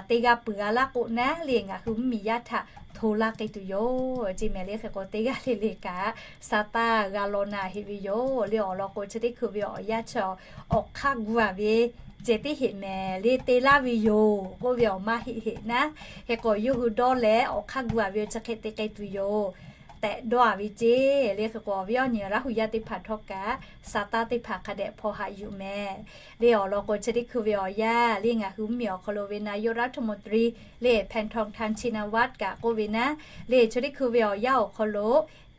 teˇ g'aˇ peuˬ g'a laˇ k'o naˉ le, ngaˬ hui mvuhˇmiˬ yaˇ htaꞈ hto laˇ k'ai tuˬ yoˬ ceˇ mehˍ le. Hk'e k'o, teˇ g'aˇ le le kaꞈ sa taˇ g'a law na heꞈ ve yoˬ le. Awˬ lawn k'o, chi teˇ hkui ve awˬ yanˇ chi awˬ hk'aˇ gu-a ve ceh teˇ heꞈ mehˍ le, te laˇ ve yoˬ k'oˆ ve awˬ maˇ heˆ heꞈ naˉ. Hk'e k'o, yawˇ hui dawˇ leh awˬ hk'aˇ gu-a ve chi hk'e te k'ai tuˬ yoˬ tehꞈ dawˇ-a ve ceˇ le. Hk'e k'o, awˬ viˉ awˬ nyi Laˇ huˍ yaˇ teˇ hpaˍ htawˇ kaꞈ sa taˇ teˇ hpaˍ hk'a dehꞈ hpaw haꞈ yuˬ mehˍ le. Awˬ lawn k'o, chi teˇ hkui ve awˬ yanˇ le, ngaˬ hui mvuhˇmiˬ awˬ hk'aw lo ve นายกรัฐมนตรี le, แพทองธาร ชินวัตร kaꞈ k'oˆ ve naˉ le, chi teˇ hkui ve awˬ yanˇ awˬ hk'aw lo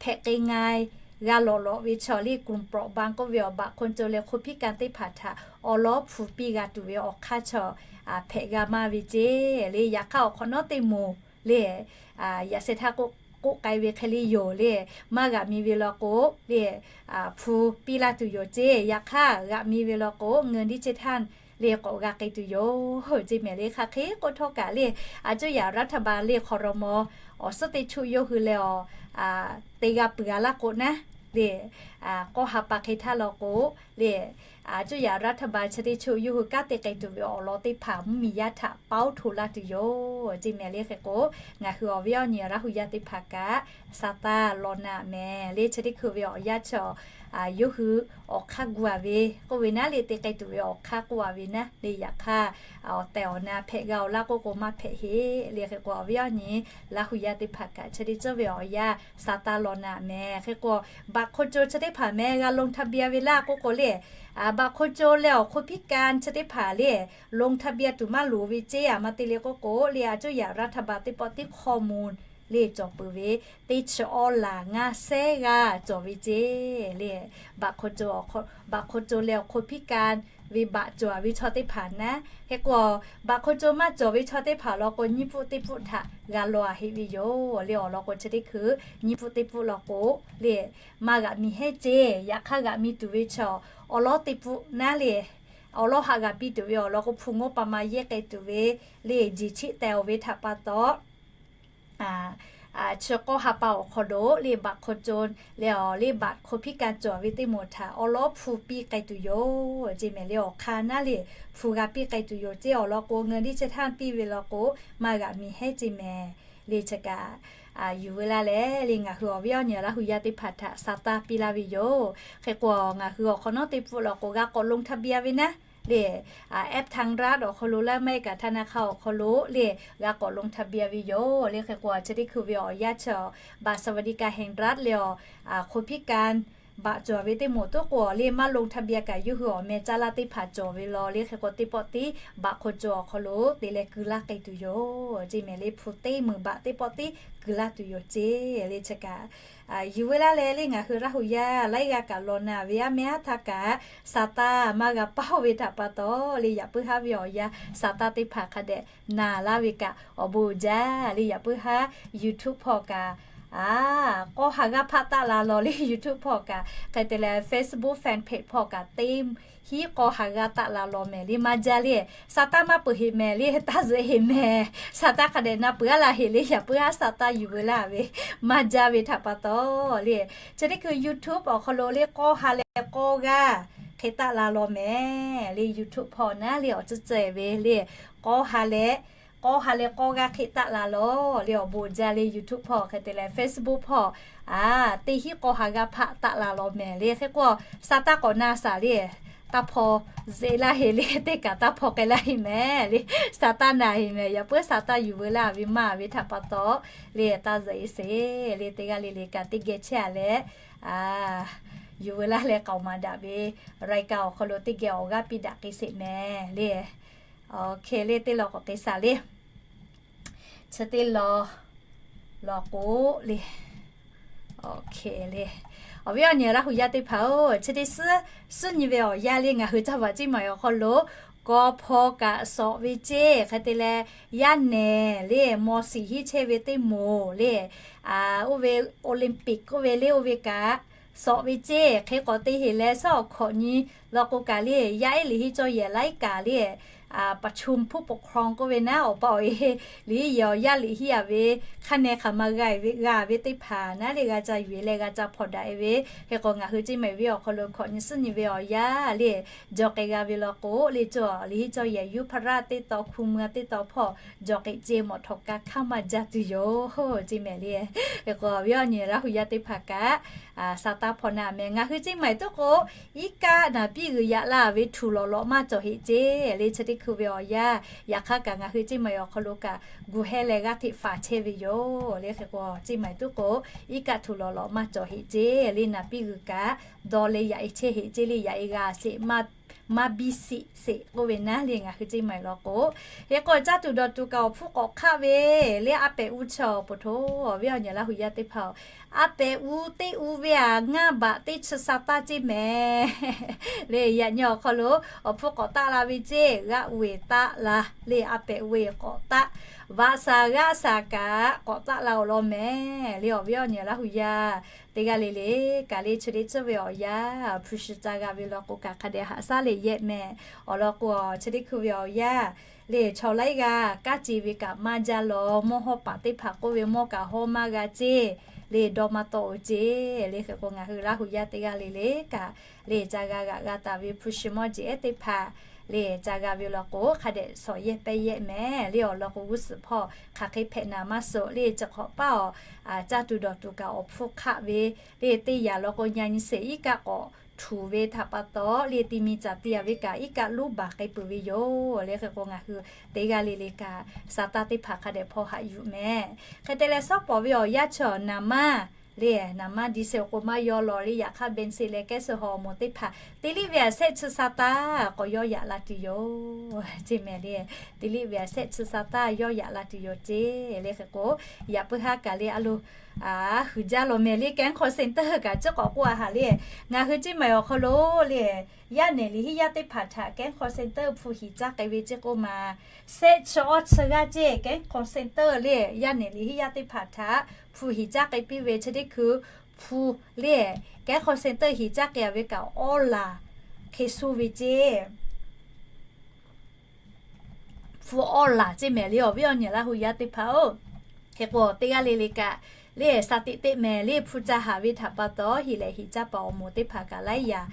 hpehꞈ k'ai nga-e g'a lawꞈ lawꞈ ve chaw le, กลุ่มเปราะบาง k'oˆ ve awˬ บัตรคนจน leh คนพิการ teˇ hpaˍ htaꞈ awˉ lawˉ hpu piˇ g'a tuˬ ve awˬ hk'aˇ chaw hpehꞈ g'a maˇ ve ceˇ le. Yaꞈ hk'aˇ awˬ hk'awꞈ nawˉ teˇ moˍ le, yaꞈ sheh htaˇ k'oˆ k'ai ve hk'e le yoˬ le, maˇ g'aꞈ mi ve law k'o le, hpu piˇ laˇ tuˬ yoˬ ceˇ. Yaꞈ hk'aˇ g'aꞈ mi ve law k'o, เงินดิจิทัล le k'awꞈ g'a k'ai tuˬ yoˬ ceˇ mehˍ le. Hk'aˬ hk'e k'oˆ htawˇ kaꞈ le, a cuˇ yaꞈ รัฐบาล le, ครม. awˬ suhˉ teˇ chuˆ yawˇ hui leh awˬ te g'a peuˬ g'a laˇ k'o naˉ le, k'awˇ ha pa hk'e htaˇ law k'o le, aˬ cuˇ yaꞈ รัฐบาล chi teˇ chi yawˇ hui kanˉ te k'ai tuˬ ve awˬ lawn teˇ hpaˍ mvuhˇmiˬ yaˇ htaꞈ paoˉ hto laˇ tuˬ yoˬ ceˇ mehˍ le. Hk'e k'o, ngaˬ hui awˬ viˉ awˬ nyi Laˇ hu yaˇ teˇ hpaˍ kaꞈ sa taˇ law naˍ mehˍ le. Chi teˇ hkui ve awˬ yanˇ chi, yawˇ hui awˬ hk'aˇ gu a ve k'oˆ ve naˉ le, te k'ai tuˬ ve awˬ hk'aˇ k'oˆ a ve naˉ le, yaꞈ hk'aˇ awˬ tehˬ awˬ na hpehꞈ g'a awˬ laˇ k'oˆ k'o maˇ hpehꞈ heˆ le. Hk'e k'o, awˬ viˉ awˬ nyi Laˇ hu yaˇ teˇ hpaˍ kaꞈ chi teˇ ceuˬ ve awˬ yanˇ sa taˇ law naˍ mehˍ. Hk'e k'o, บัตรคนจน chi teˇ hpaˍ mehˍ g'a ลงทะเบียน ve laˇ k'oˆ k'o le, บัตรคนจน leh awˬ คนพิการ chi teˇ hpaˍ le ลงทะเบียน tuˬ maˇ loˍ ve ceˇ. Aˬ ma te le k'oˆ k'o le, aˬ cuˇ yaꞈ รัฐบาล teˇ pawˆ tiˉ ข้อมูล le cawˬ peuˬ ve teˇ chi awˇ laˬ ngaˇ sehˉ g'aˇ cawˬ ve ceˇ le. บัตรคนจน leh awˬ คนพิการ ve บัตร cawˬ ve chaw teˇ hpaˍ naˉ. Hk'e k'o, บัตรคนจน maˇ cawˬ ve chaw teˇ hpaˍ law k'o, nyiˇ pfuhˆ teˇ pfuhˆ htaꞈ g'a law a heˆ ve yoˬ le. Awˬ lawn k'o, chi teˇ hkui nyiˇ pfuhˆ teˇ pfuhˆ law k'o le, maˇ g'aꞈ miˬ hehnˇ ceˇ. Yaꞈ hk'aˇ g'aꞈ miˬ tuˬ ve chaw awˬ lawn teˇ pfuhˆ naˉ le, awˬ lawn haꞈ g'aꞈ piˇ tuˬ ve awˬ lawn k'o, hpu ngoˇ pa ma yehˇ k'ai tuˬ ve le, jeˬ chiˆ teh-oˬ ve htaꞈ pa taw, chi k'awˇ ha pa awˬ hk'aw lo le, บัตรคนจน leh awˬ le บัตรคนพิการ cawˬ ve teˇ moˍ htaꞈ awˬ lawn hpu piˇ k'ai tuˬ yoˬ ceˇ mehˍ le. Awˬ hk'aˇ naˉ le, hpu g'a piˇ k'ai tuˬ yoˬ ceˇ. Awˬ lawn k'o, เงินที่จะ piˇ ve law k'o, maˇ g'aꞈ miˬ hehnˇ ceˇ mehˍ le. Chi kaꞈ yuˬ veu laˇ leh le, ngaˬ hui awˬ viˉ awˬ nyi Laˇ hu yaˇ teˇ hpaˍ htaꞈ sa taˇ piˇ laˇ ve yoˬ. Hk'e k'o, ngaˬ hui awˬ hk'awꞈ nawˉ teˇ pfuhˆ law k'o, g'a k'awꞈ ลงทะเบียน ve naˉ le, แอป ไทยรัฐ awˬ hk'aw lo laˇ maˇ heˆ kaꞈ ธนาคาร awˬ hk'aw lo le, g'a k'awꞈ ลงทะเบียน ve yoˬ le. Hk'e k'o, chi teˇ hkui ve awˬ yanˇ chi บัตรสวัสดิการแห่งรัฐ leh awˬ คนพิการ บัตร cawˬ ve teˇ moˍ toˉ k'o le, maˇ ลงทะเบียน kaꞈ yawˇ hui awˬ meh caˇ laˇ teˇ hpaˍ cawˬ ve law le. Hk'e k'o, teˇ pawˆ tiˉ บัตรคนจน awˬ hk'aw lo te leh keu laˇ k'ai tuˬ yoˬ ceˇ mehˍ le. Hpu teˇ meunˍ บัตร teˇ pawˆ tiˉ keu laˇ tuˬ yoˬ ceˇ le. Chi kaꞈ yuˬ veu laˇ leh le, ngaˬ hui Laˇ hu yaˇ laiˉ g'aˇ kaꞈ law naˍ ve aˉ mehˉ aˉ htaˇ kaꞈ sa taˇ maˇ g'a paˇ-oˬ ve htaꞈ pa taw le, yaꞈ puiˉ haˉ ve awˬ yanˇ sa taˇ teˇ hpaˍ hk'a dehꞈ naˍ laˇ ve kaꞈ awˬ bon jaˇ le. Yaꞈ puiˉ haˉ YouTube hpawˇ kaꞈ, k'awˇ ha g'aˇ hpaˆ taˆ la law le. YouTube hpawˇ kaꞈ hk'e te leh Facebook fan page hpawˇ kaꞈ teˇ hiˉ k'awˇ ha g'aˇ taˆ la law mehˍ le. Maˇ jaˇ le, sa taˇ maˇ peuˬ heꞈ mehˍ le, taˇ zuhꞈ heꞈ mehˍ. Sa taˇ hk'a dehꞈ na peuˬ aˉ la heꞈ le. Yaꞈ puiˉ haˉ sa taˇ yuˬ veu laˇ ve maˇ jaˇ ve htaꞈ pa taw le, chi teˇ hkui YouTube awˬ hk'aw lo le k'awˇ ha leh k'awˇ g'aˇ hk'e taˆ la law mehˍ le. YouTube hpawˇ naˉ le, awˬ tcuhˇ ceh ve le, k'awˇ ha leh k'awˇ ha leh k'awˇ g'aˇ hk'e taˆ la law le. Awˬ bon jaˇ le. YouTube hpawˇ hk'e te leh Facebook hpawˇ, a, teˇ hiˉ k'awˇ ha g'aˇ hpaˆ taˆ la law mehˍ le. Hk'e k'o, sa taˇ k'awꞈ na saˍ le, taˇ hpaw zeꞈ laˇ heꞈ le. Teˇ kaꞈ taˇ hpaw k'ai laˇ heꞈ mehˍ le. Sa taˇ naˍ heꞈ mehˍ. Yaꞈ puiˉ sa taˇ yuˬ veu laˇ ve maˇ ve htaꞈ pa taw le, taˇ zuhꞈ e sheˍ le. Teˇ g'aˇ le le kaꞈ teˇ geh chehˇ a leh, yuˬ veu laˇ leh k'aoˍ maˍ daꞈ ve รายการ awˬ hk'aw lo teˇ geh awˬ g'aˇ piˇ daꞈ k'ai sheˍ mehˍ le. Awˬ hk'e le, teˇ law k'awꞈ k'ai saˍ le. Chi teˇ law law k'o le, awˬ hk'e le, awˬ viˉ awˬ nyi Laˇ hu yaˇ teˇ hpaˍ-oˬ, chi teˇ suhˉ suhˉ nyi ve awˬ yanˇ le, ngaˬ hui caˇ vaꞈ ceˇ maˬ awˬ hk'aw lo kawˇ hpawˇ kaꞈ sawꞈ ve ceˇ, hk'e te leh yaˇ nehˬ le, mawˬ shiˍ hiˉ chehˇ ve teˇ moˍ le, oˇ ve Olympic k'oˆ ve le, oˇ ve kaꞈ sawꞈ ve ceˇ. Hk'e k'awꞈ te heꞈ leh, suhˉ awˬ hkawꞈ nyi law k'o kaꞈ le, yaˇ ehˉ liꞈ hiˉ cawˇ yehˬ laiˉ kaꞈ le, ประชุมผู้ปกครอง k'oˆ ve naˉ, awˬ pa awˬ e liꞈ hiˉ yehˬ awˬ yaˇ liꞈ hiˉ a ve hk'a neh hk'aˬ ma g'a ve, g'a ve teˇ hpaˍ naˉ le, g'a ca yuˬ e leh g'a ca hpawnˬ daꞈ e ve. Hk'e k'o, ngaˬ hui ceˇ maˬ ve awˬ hk'aw lo hkawꞈ nyi suhˉ nyi ve awˬ yanˇ le, jawˬ k'ai g'a ve law k'o le, cawˬ liꞈ hiˉ cawˇ yehˬ ยุพราช teˇ tawn, คูเมือง teˇ tawn hpawˇ jawˬ k'ai ceˇ, mawˬ htawnˍ kaˇ hkaˇ maˇ jaˇ tuˬ yoˬ ceˇ mehˍ le. Hk'e k'o, awˬ viˉ awˬ nyi Laˇ hu yaˇ teˇ hpaˍ kaꞈ sa taˇ hpaw naˍ mehˍ. Ngaˬ hui ceˇ maˬ tuˉ k'o, iˉ kaˆ naˍ piˇ g'uiˬ yaꞈ la ve htuˬ lawˬ lawꞈ maˇ cawˬ heꞈ ceˇ le. Chi teˇ hkui ve awˬ yanˇ, yaꞈ hk'aˇ kaꞈ ngaˬ hui ceˇ maˬ awˬ hk'aw lo kaꞈ gu hehˇ leh g'aˇ hteꞈ faˍ chehˇ ve yoˬ le. Hk'e k'o, ceˇ maˬ tuˉ k'o, iˉ kaˆ htuˬ lawˬ lawꞈ maˇ cawˬ heꞈ ceˇ le. Naˍ piˇ g'uiˬ kaꞈ dawˇ leh yaꞈ e chehˇ heꞈ ceˇ le. Yaꞈ e g'a sheˍ, maˇ biˇ shiˍ sheˍ k'oˆ ve naˉ le, ngaˬ hui ceˇ maˬ law k'o, hk'e k'o caˇ tuˬ dawˬ tuˬ kaꞈ awˬ hpfuhˇ k'awꞈ hk'aˆ ve le. A pehꞈ uˉ chaw awˬ po hto, awˬ viˉ awˬ nyi Laˇ hu yaˇ teˇ hpaˍ-oˬ, a pehꞈ uˉ teˇ uˉ ve aꞈ ngaˇ baꞈ teˇ chi sa taˇ ceˇ mehˍ le. Yaꞈ nyi awˬ hk'aw lo awˬ hpfuhˇ k'awꞈ taˆ la ve ceˇ, g'aˆ uiˍ taˆ la le. A pehꞈ uiˍ k'awꞈ taˆ, vaꞈ shaˍ g'aˆ shaˍ kaꞈ k'awꞈ taˆ la awˬ lawn mehˍ le. Awˬ viˉ awˬ nyi Laˇ hu yaˇ teˇ g'aˇ le le kaꞈ le, chi teˇ tcuhˉ ve awˬ yanˇ hpu shi ca g'a ve law k'o kaꞈ hk'a dehꞈ haꞈ shaˉ le yehˆ mehˍ. Awˬ lawn k'o, chi teˇ hkui ve awˬ yanˇ le, chaw laiˉ g'aˇ kanˉ ce ve kaꞈ maˇ jaˇ law. Mawˇ hawˉ paˍ teˇ hpaˍ k'oˆ ve mawˇ kaꞈ hawˉ maˇ g'a ceˇ le dawˇ maˇ tawˆ-o ceˇ. Le hk'e k'o, ngaˬ hui Laˇ hu yaˇ teˇ g'aˇ le le kaꞈ le ca g'a g'aꞈ g'a taˍ ve hpu shi mawˇ jeˬ ehˉ teˇ hpaˍ le ca g'a ve law k'o, hk'a dehꞈ shawˍ yehˇ pehˇ yehˇ mehˍ. Le awˬ lawn k'o, g'uˇ suhˍ hpawˇ hk'aˬ hk'e hpehꞈ naˍ maˇ suhˍ. Le chi hk'awꞈ paˇ awˬ caˇ tuˬ dawˬ tuˬ kaꞈ awˬ hpfuhˇ hk'aˆ ve le teˇ yanˇ law k'o, nyi nyi sheˍ iˉ kaˆ k'awꞈ htuˍ ve htaꞈ pa taw, le ti mi caˍ ti a ve kaꞈ iˉ kaˆ lonˉ baˬ k'ai peuˬ ve yoˬ. Le hk'e k'o, ngaˬ hui teˇ g'aˇ le le kaꞈ sa taˇ teˇ hpaˍ hk'a dehꞈ hpawˇ haꞈ yuˬ mehˍ. Hk'e te leh, shawˉ pawˍ ve awˬ yanˇ chi awˬ naˍ maˇ le, naˍ maˇ di se awˬ k'o maˇ yaw lawˬ le. Yaꞈ hk'aˇ, Benz leh kehˉ suh haw awˬ moˍ teˇ hpaˍ teˇ liˇ ve a shehˆ chi sa taˇ k'awꞈ yawˇ yaꞈ la tuˬ yoˬ ceˇ mehˍ. Le teˇ liˇ ve a shehˆ chi sa taˇ yawˇ yaꞈ la tuˬ yoˬ ceˇ. Le hk'e k'o, yaꞈ puiˉ haˉ kaꞈ le a lo huiˍ jaˇ lawˬ mehˍ. Le call center kaꞈ chi k'awꞈ k'oˆ a haˍ le, ngaˬ hui ceˇ mehˍ awˬ hk'aw lo le, yaˇ nehˬ liꞈ hiˉ yaˇ teˇ hpaˍ htaꞈ call center hpu hiˍ caˇ k'ai ve ceˇ k'oˆ ma, shehˆ chi awˇ chi g'aˇ ceˇ call center le, yaˇ nehˬ liꞈ hiˉ yaˇ teˇ hpaˍ htaꞈ hpu hiˍ caˇ k'ai piˇ ve chi teˇ hkui hpu le, call center hiˍ caˇ k'ai a ve kaꞈ awˇ laˬ hk'e suh ve ceˇ. Hpu awˇ laˬ ceˇ mehˍ. Le awˬ viˉ awˬ nyi Laˇ hu yaˇ teˇ hpaˍ-oˬ, hk'e k'o teˇ g'aˇ le le kaꞈ le sa tiꞈ teˇ mehˍ. Le hpu ca haˍ ve htaꞈ pa taw, hiˍ lehˬ hiˍ caˇ paˍ awˬ moˍ teˇ hpaˍ kaꞈ laiˉ yaꞈ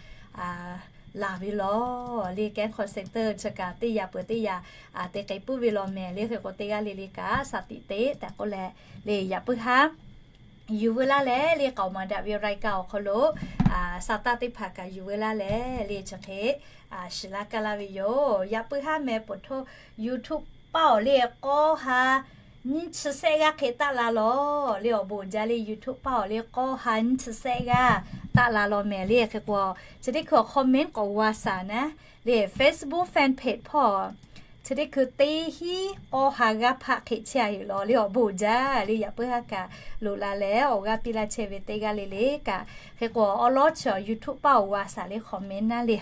laˬ ve law. Le call center chi kaꞈ teˇ yaꞈ peuˬ teˇ yaꞈ te k'ai puiˉ ve law mehˍ. Le hk'e k'o, teˇ g'aˇ le le kaꞈ sa tiꞈ teˇ tehꞈ k'oˆ leh, le yaꞈ puiˉ haˉ yuˬ veu laˇ leh, le k'aoˍ maˍ daꞈ ve รายการ awˬ hk'aw lo sa taˇ teˇ hpaˍ kaꞈ yuˬ veu laˇ leh, le chi hk'e shiˍ laˇ kaˇ laˇ ve yoˬ. Yaꞈ puiˉ haˉ meh เปิดเท่า YouTube paˇ awˬ le k'awˇ ha nyiˇ chi sehˆ g'aˇ hk'e taˆ la law. Le awˬ bon uiˍ jaˇ. Le YouTube paˇ awˬ le k'awˇ ha nyiˇ chi sehˆ g'aˇ taˆ la law mehˍ. Le hk'e k'o, chi teˇ hkui awˬ comment k'awꞈ g'a shaˍ naˉ. Le Facebook fan page hpawˇ chi teˇ hkui teˇ hinˉ k'awˇ ha g'aˇ hpaˆ hk'e chehˇ a yoˬ law. Le awˬ bon uiˍ jaˇ. Le yaꞈ puiˉ haˉ kaꞈ loꞈ la leh awˬ g'aˇ piˇ laˇ chehˇ ve teˇ g'aˇ le le kaꞈ, hk'e k'o awˉ lawˉ chi awˬ YouTube paˇ awˬ g'a shaˍ le comment naˉ le.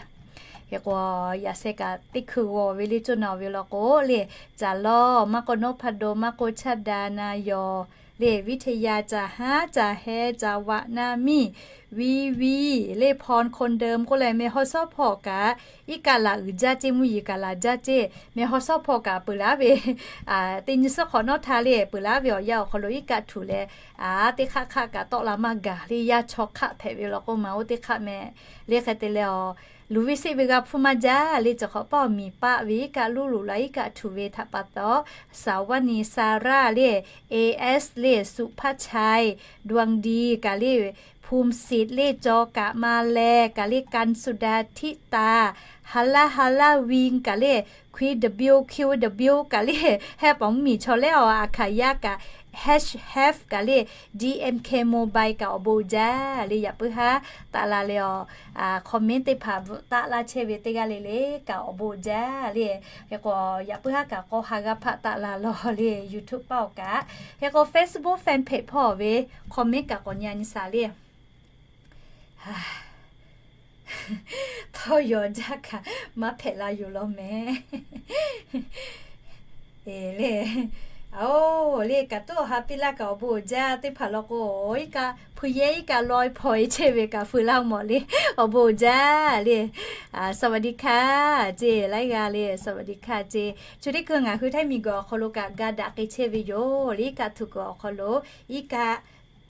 Hk'e k'o, yaꞈ sheh kaꞈ teˇ hkui g'awˬ ve le cawˇ na ve law k'o, le caˬ lawˇ maˇ k'o นพดล maˇ k'o ชาดา na yawˬ, le วิทยา caˬ haˉ caˬ heh caˬ vaꞈ na miˇ, vi vi, le พร คนเดิม k'oˆ leh meh haw shawˉ hpawˇ kaꞈ iˉ kaˆ laˬ uiˍ jaˇ ceˇ, mvuhˇ yeˬ kaꞈ laˬ jaˇ ceˇ. Meh haw shawˉ hpawˇ kaꞈ peuˬ laˇ ve teˇ nyi suhˉ hk'awꞈ nawˉ htaˇ le peuˬ laˇ ve awˬ yanˇ awˬ hk'aw lo iˉ kaˆ htuˬ leh, teˇ hk'aˆ hk'aˆ kaꞈ tawˆ la maˇ gaˬ. Le yaˇ chaw hk'aˆ hpehꞈ ve law k'oˆ ma, oˇ teˇ hk'aˆ meh. Le hk'e te leh awˬ, luˬ ve seˆ ve g'a hpuˇ maˇ jaˇ. Le chi hk'awꞈ paˇ awˬ miˬ paˆ ve iˉ kaˆ lonˉ loꞈ la iˉ kaˆ htuˬ ve htaꞈ pa taw, สาวนี Sarah เลย เอส เลย สุภาชัย ดวงดี kaꞈ le ภูมิสิทธิ์ เลย จอ กะมาแล kaꞈ le กันสุดา ธิตา ฮาร่า ฮาร่า วิง kaꞈ le ควีน ดับเบิลยู คิว ดับเบิลยู kaꞈ le, heh paˍ mvuhˇ miˬ chaw leh awˬ a hkanˍ yaˇ kaꞈ, hash have kaꞈ le, DMK Mobile kaꞈ awˬ bon uiˍ jaˇ. Le yaꞈ puiˉ haˉ taˆ la leh awˬ, comment teˇ hpaˍ bvuhꞈ taˆ laˇ chehˇ ve teˇ g'aˇ le le kaꞈ awˬ bon uiˍ jaˇ. Le hk'e k'o, yaꞈ puiˉ haˉ kaꞈ k'awˇ ha g'aˇ hpaˆ taˆ la law le YouTube paˇ awˬ kaꞈ. Hk'e k'o Facebook fan page hpawˇ ve comment kaꞈ k'awꞈ nyi a nyi shaˍ le. Htawˇ yawˬ jaˇ kaꞈ maˇ hpehꞈ la yoˬ law mehˍ. Le, oˬ, le kaꞈ tuˉ awˬ ha piˇ laˇ kaꞈ awˬ bon uiˍ jaˇ. Teˇ hpaˍ law k'o, iˉ kaˆ hpu yehˇ iˉ kaˆ laweh hpaw e chehˇ ve kaꞈ feu laˇ mawˬ le. Awˬ bon uiˍ jaˇ le. สวัสดีค่ะ ceˇ laiˉ g'aˇ le, สวัสดีค่ะ ceˇ. Chi teˇ hkui ngaˬ hui Htaiˇ miˬguiˬ awˬ hk'aw lo kaꞈ ga daꞈ k'ai chehˇ ve yoˬ. Le iˉ kaˆ htuˬ kuiˬ awˬ hk'aw lo iˉ kaˆ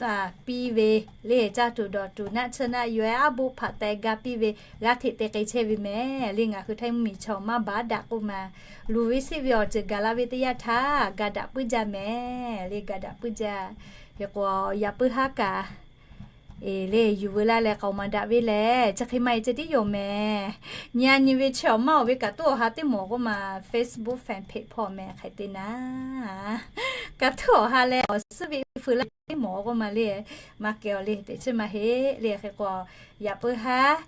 taˍ piˇ ve le, caˇ tuˬ dawˬ tuˬ naˆ tsuhˇ naˆ yoˬ-eh, aˉ boˆ hpaꞈ teh ga piˇ ve g'aˇ hteꞈ te k'ai chehˇ ve mehˍ. Le ngaˬ hui Htaiˇ mvuhˇ miˬ chaw maˇ baˉ daꞈ k'oˆ ma, luˬ ve seˆ ve awˬ ceuˬ gaˬ la ve teˇ yanˇ htaˇ ga daꞈ puiˉ jaˇ mehˍ. Le ga daꞈ puiˉ jaˇ. Hk'e k'o, yaꞈ puiˉ haˉ kaꞈ le yuˬ veu laˇ leh k'aoˍ maˍ daꞈ ve lehˬ, chi hk'e maˇ e ceh tiˉ yoˬ mehˍ. Nyi a nyi ve chi awˬ maˇ awˬ ve kaꞈ tuˉ awˬ ha teˇ mawˬ k'oˆ ma, Facebook fan page hpawˇ mehˍ hk'e te naˉ. Kaꞈ tuˉ awˬ ha leh awˬ suhˉ ve feu laˇ teˇ mawˬ k'oˆ ma le, maˇ kehˬ awˬ le teꞈ chiˇ maˇ heˆ le. Hk'e k'o, yaꞈ puiˉ haˉ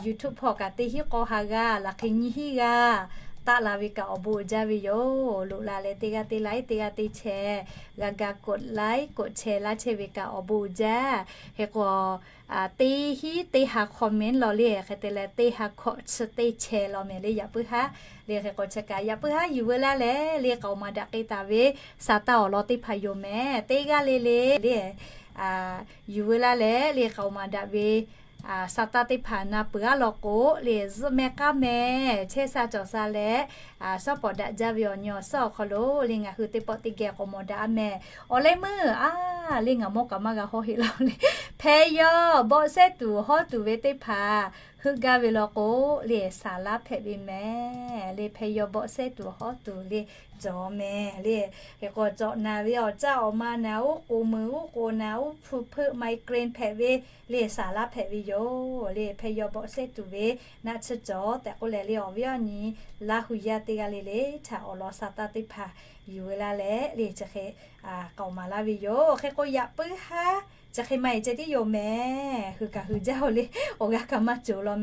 YouTube hpawˇ kaꞈ teˇ hinˉ k'awˇ ha g'aˇ, laˬ hk'e nyiˇ hinˉ g'aˇ taˆ la ve kaꞈ awˬ bon uiˍ jaˇ ve yoˬ. Loꞈ la leh teˇ g'aˇ teˇ laiˉ, teˇ g'aˇ teˇ chehˇ, g'a ga กดไลค์ กดแชร์ laˇ chehˇ ve kaꞈ awˬ bon uiˍ jaˇ. Hk'e k'o, teˇ hinˉ teˇ ha comment law le, hk'e te leh teˇ ha hkawꞈ chi teˇ chehˇ law mehˍ le. Yaꞈ puiˉ haˉ le, hk'e k'o chi kaꞈ yaꞈ puiˉ haˉ yuˬ veu laˇ leh le k'aoˍ maˍ daꞈ k'ai taˍ ve sa taˇ awˬ lawn teˇ hpaˍ yoˬ mehˍ. Teˇ g'aˇ le le le yuˬ veu laˇ leh le k'aoˍ maˍ daꞈ ve Saˍtanˍ teˇ hpaˍ na peuˬ-a law k'o le, zuhˆ meh k'aˉ meh chehˇ sha cawˬ sha leh, shawˉ pawˍ daꞈ jaˇ ve awˬ nyi awˬ suhˉ awˬ hk'aw lo le, ngaˬ hui teˇ pawˆ teˇ geh k'awꞈ mawˬ daꞈ-a meh. Awˬ leh meuˇ a le, ngaˬ mawˇ kaꞈ maˇ g'a hawˇ heˆ law le. Hpeh yaw bawˆ sehˉ tuˬ hawˉ tuˬ ve teˇ hpaˍ heuˆ gaˇ ve law k'o le, saˍ laˇ hpehꞈ ve meh le. Hpeh yaw bawˆ sehˉ tuˬ hawˉ tuˬ le, cawˬ meh le. Hk'e k'o cawꞈ naˍ ve awˬ caˇ awˬ ma naˍ, uˉ k'oˍ meuˍ uˉ k'oˍ naˍ, uˉ hpu hpeuˆ migraine hpehꞈ ve le, saˍ laˇ hpehꞈ ve yoˬ le. Hpeh yaw bawˆ sehˉ tuˬ ve naˆ tsuhˇ cawˬ tehꞈ k'oˆ leh le, awˬ viˉ awˬ nyi Laˇ hu yaˇ teˇ g'aˇ le le htaꞈ awˬ lawn Saˍtanˍ teˇ hpaˍ yuˬ ve laˇ leh le, chi hk'e k'aoˍ maˍ laˇ ve yoˬ. Hk'e k'o yaꞈ puiˉ haˉ chi hk'e maˇ heˆ ceh tiˉ yoˬ meh. Hui kaꞈ hui jaˇ-oˬ le, awˬ g'aˇ kaꞈ maˇ cawˬ law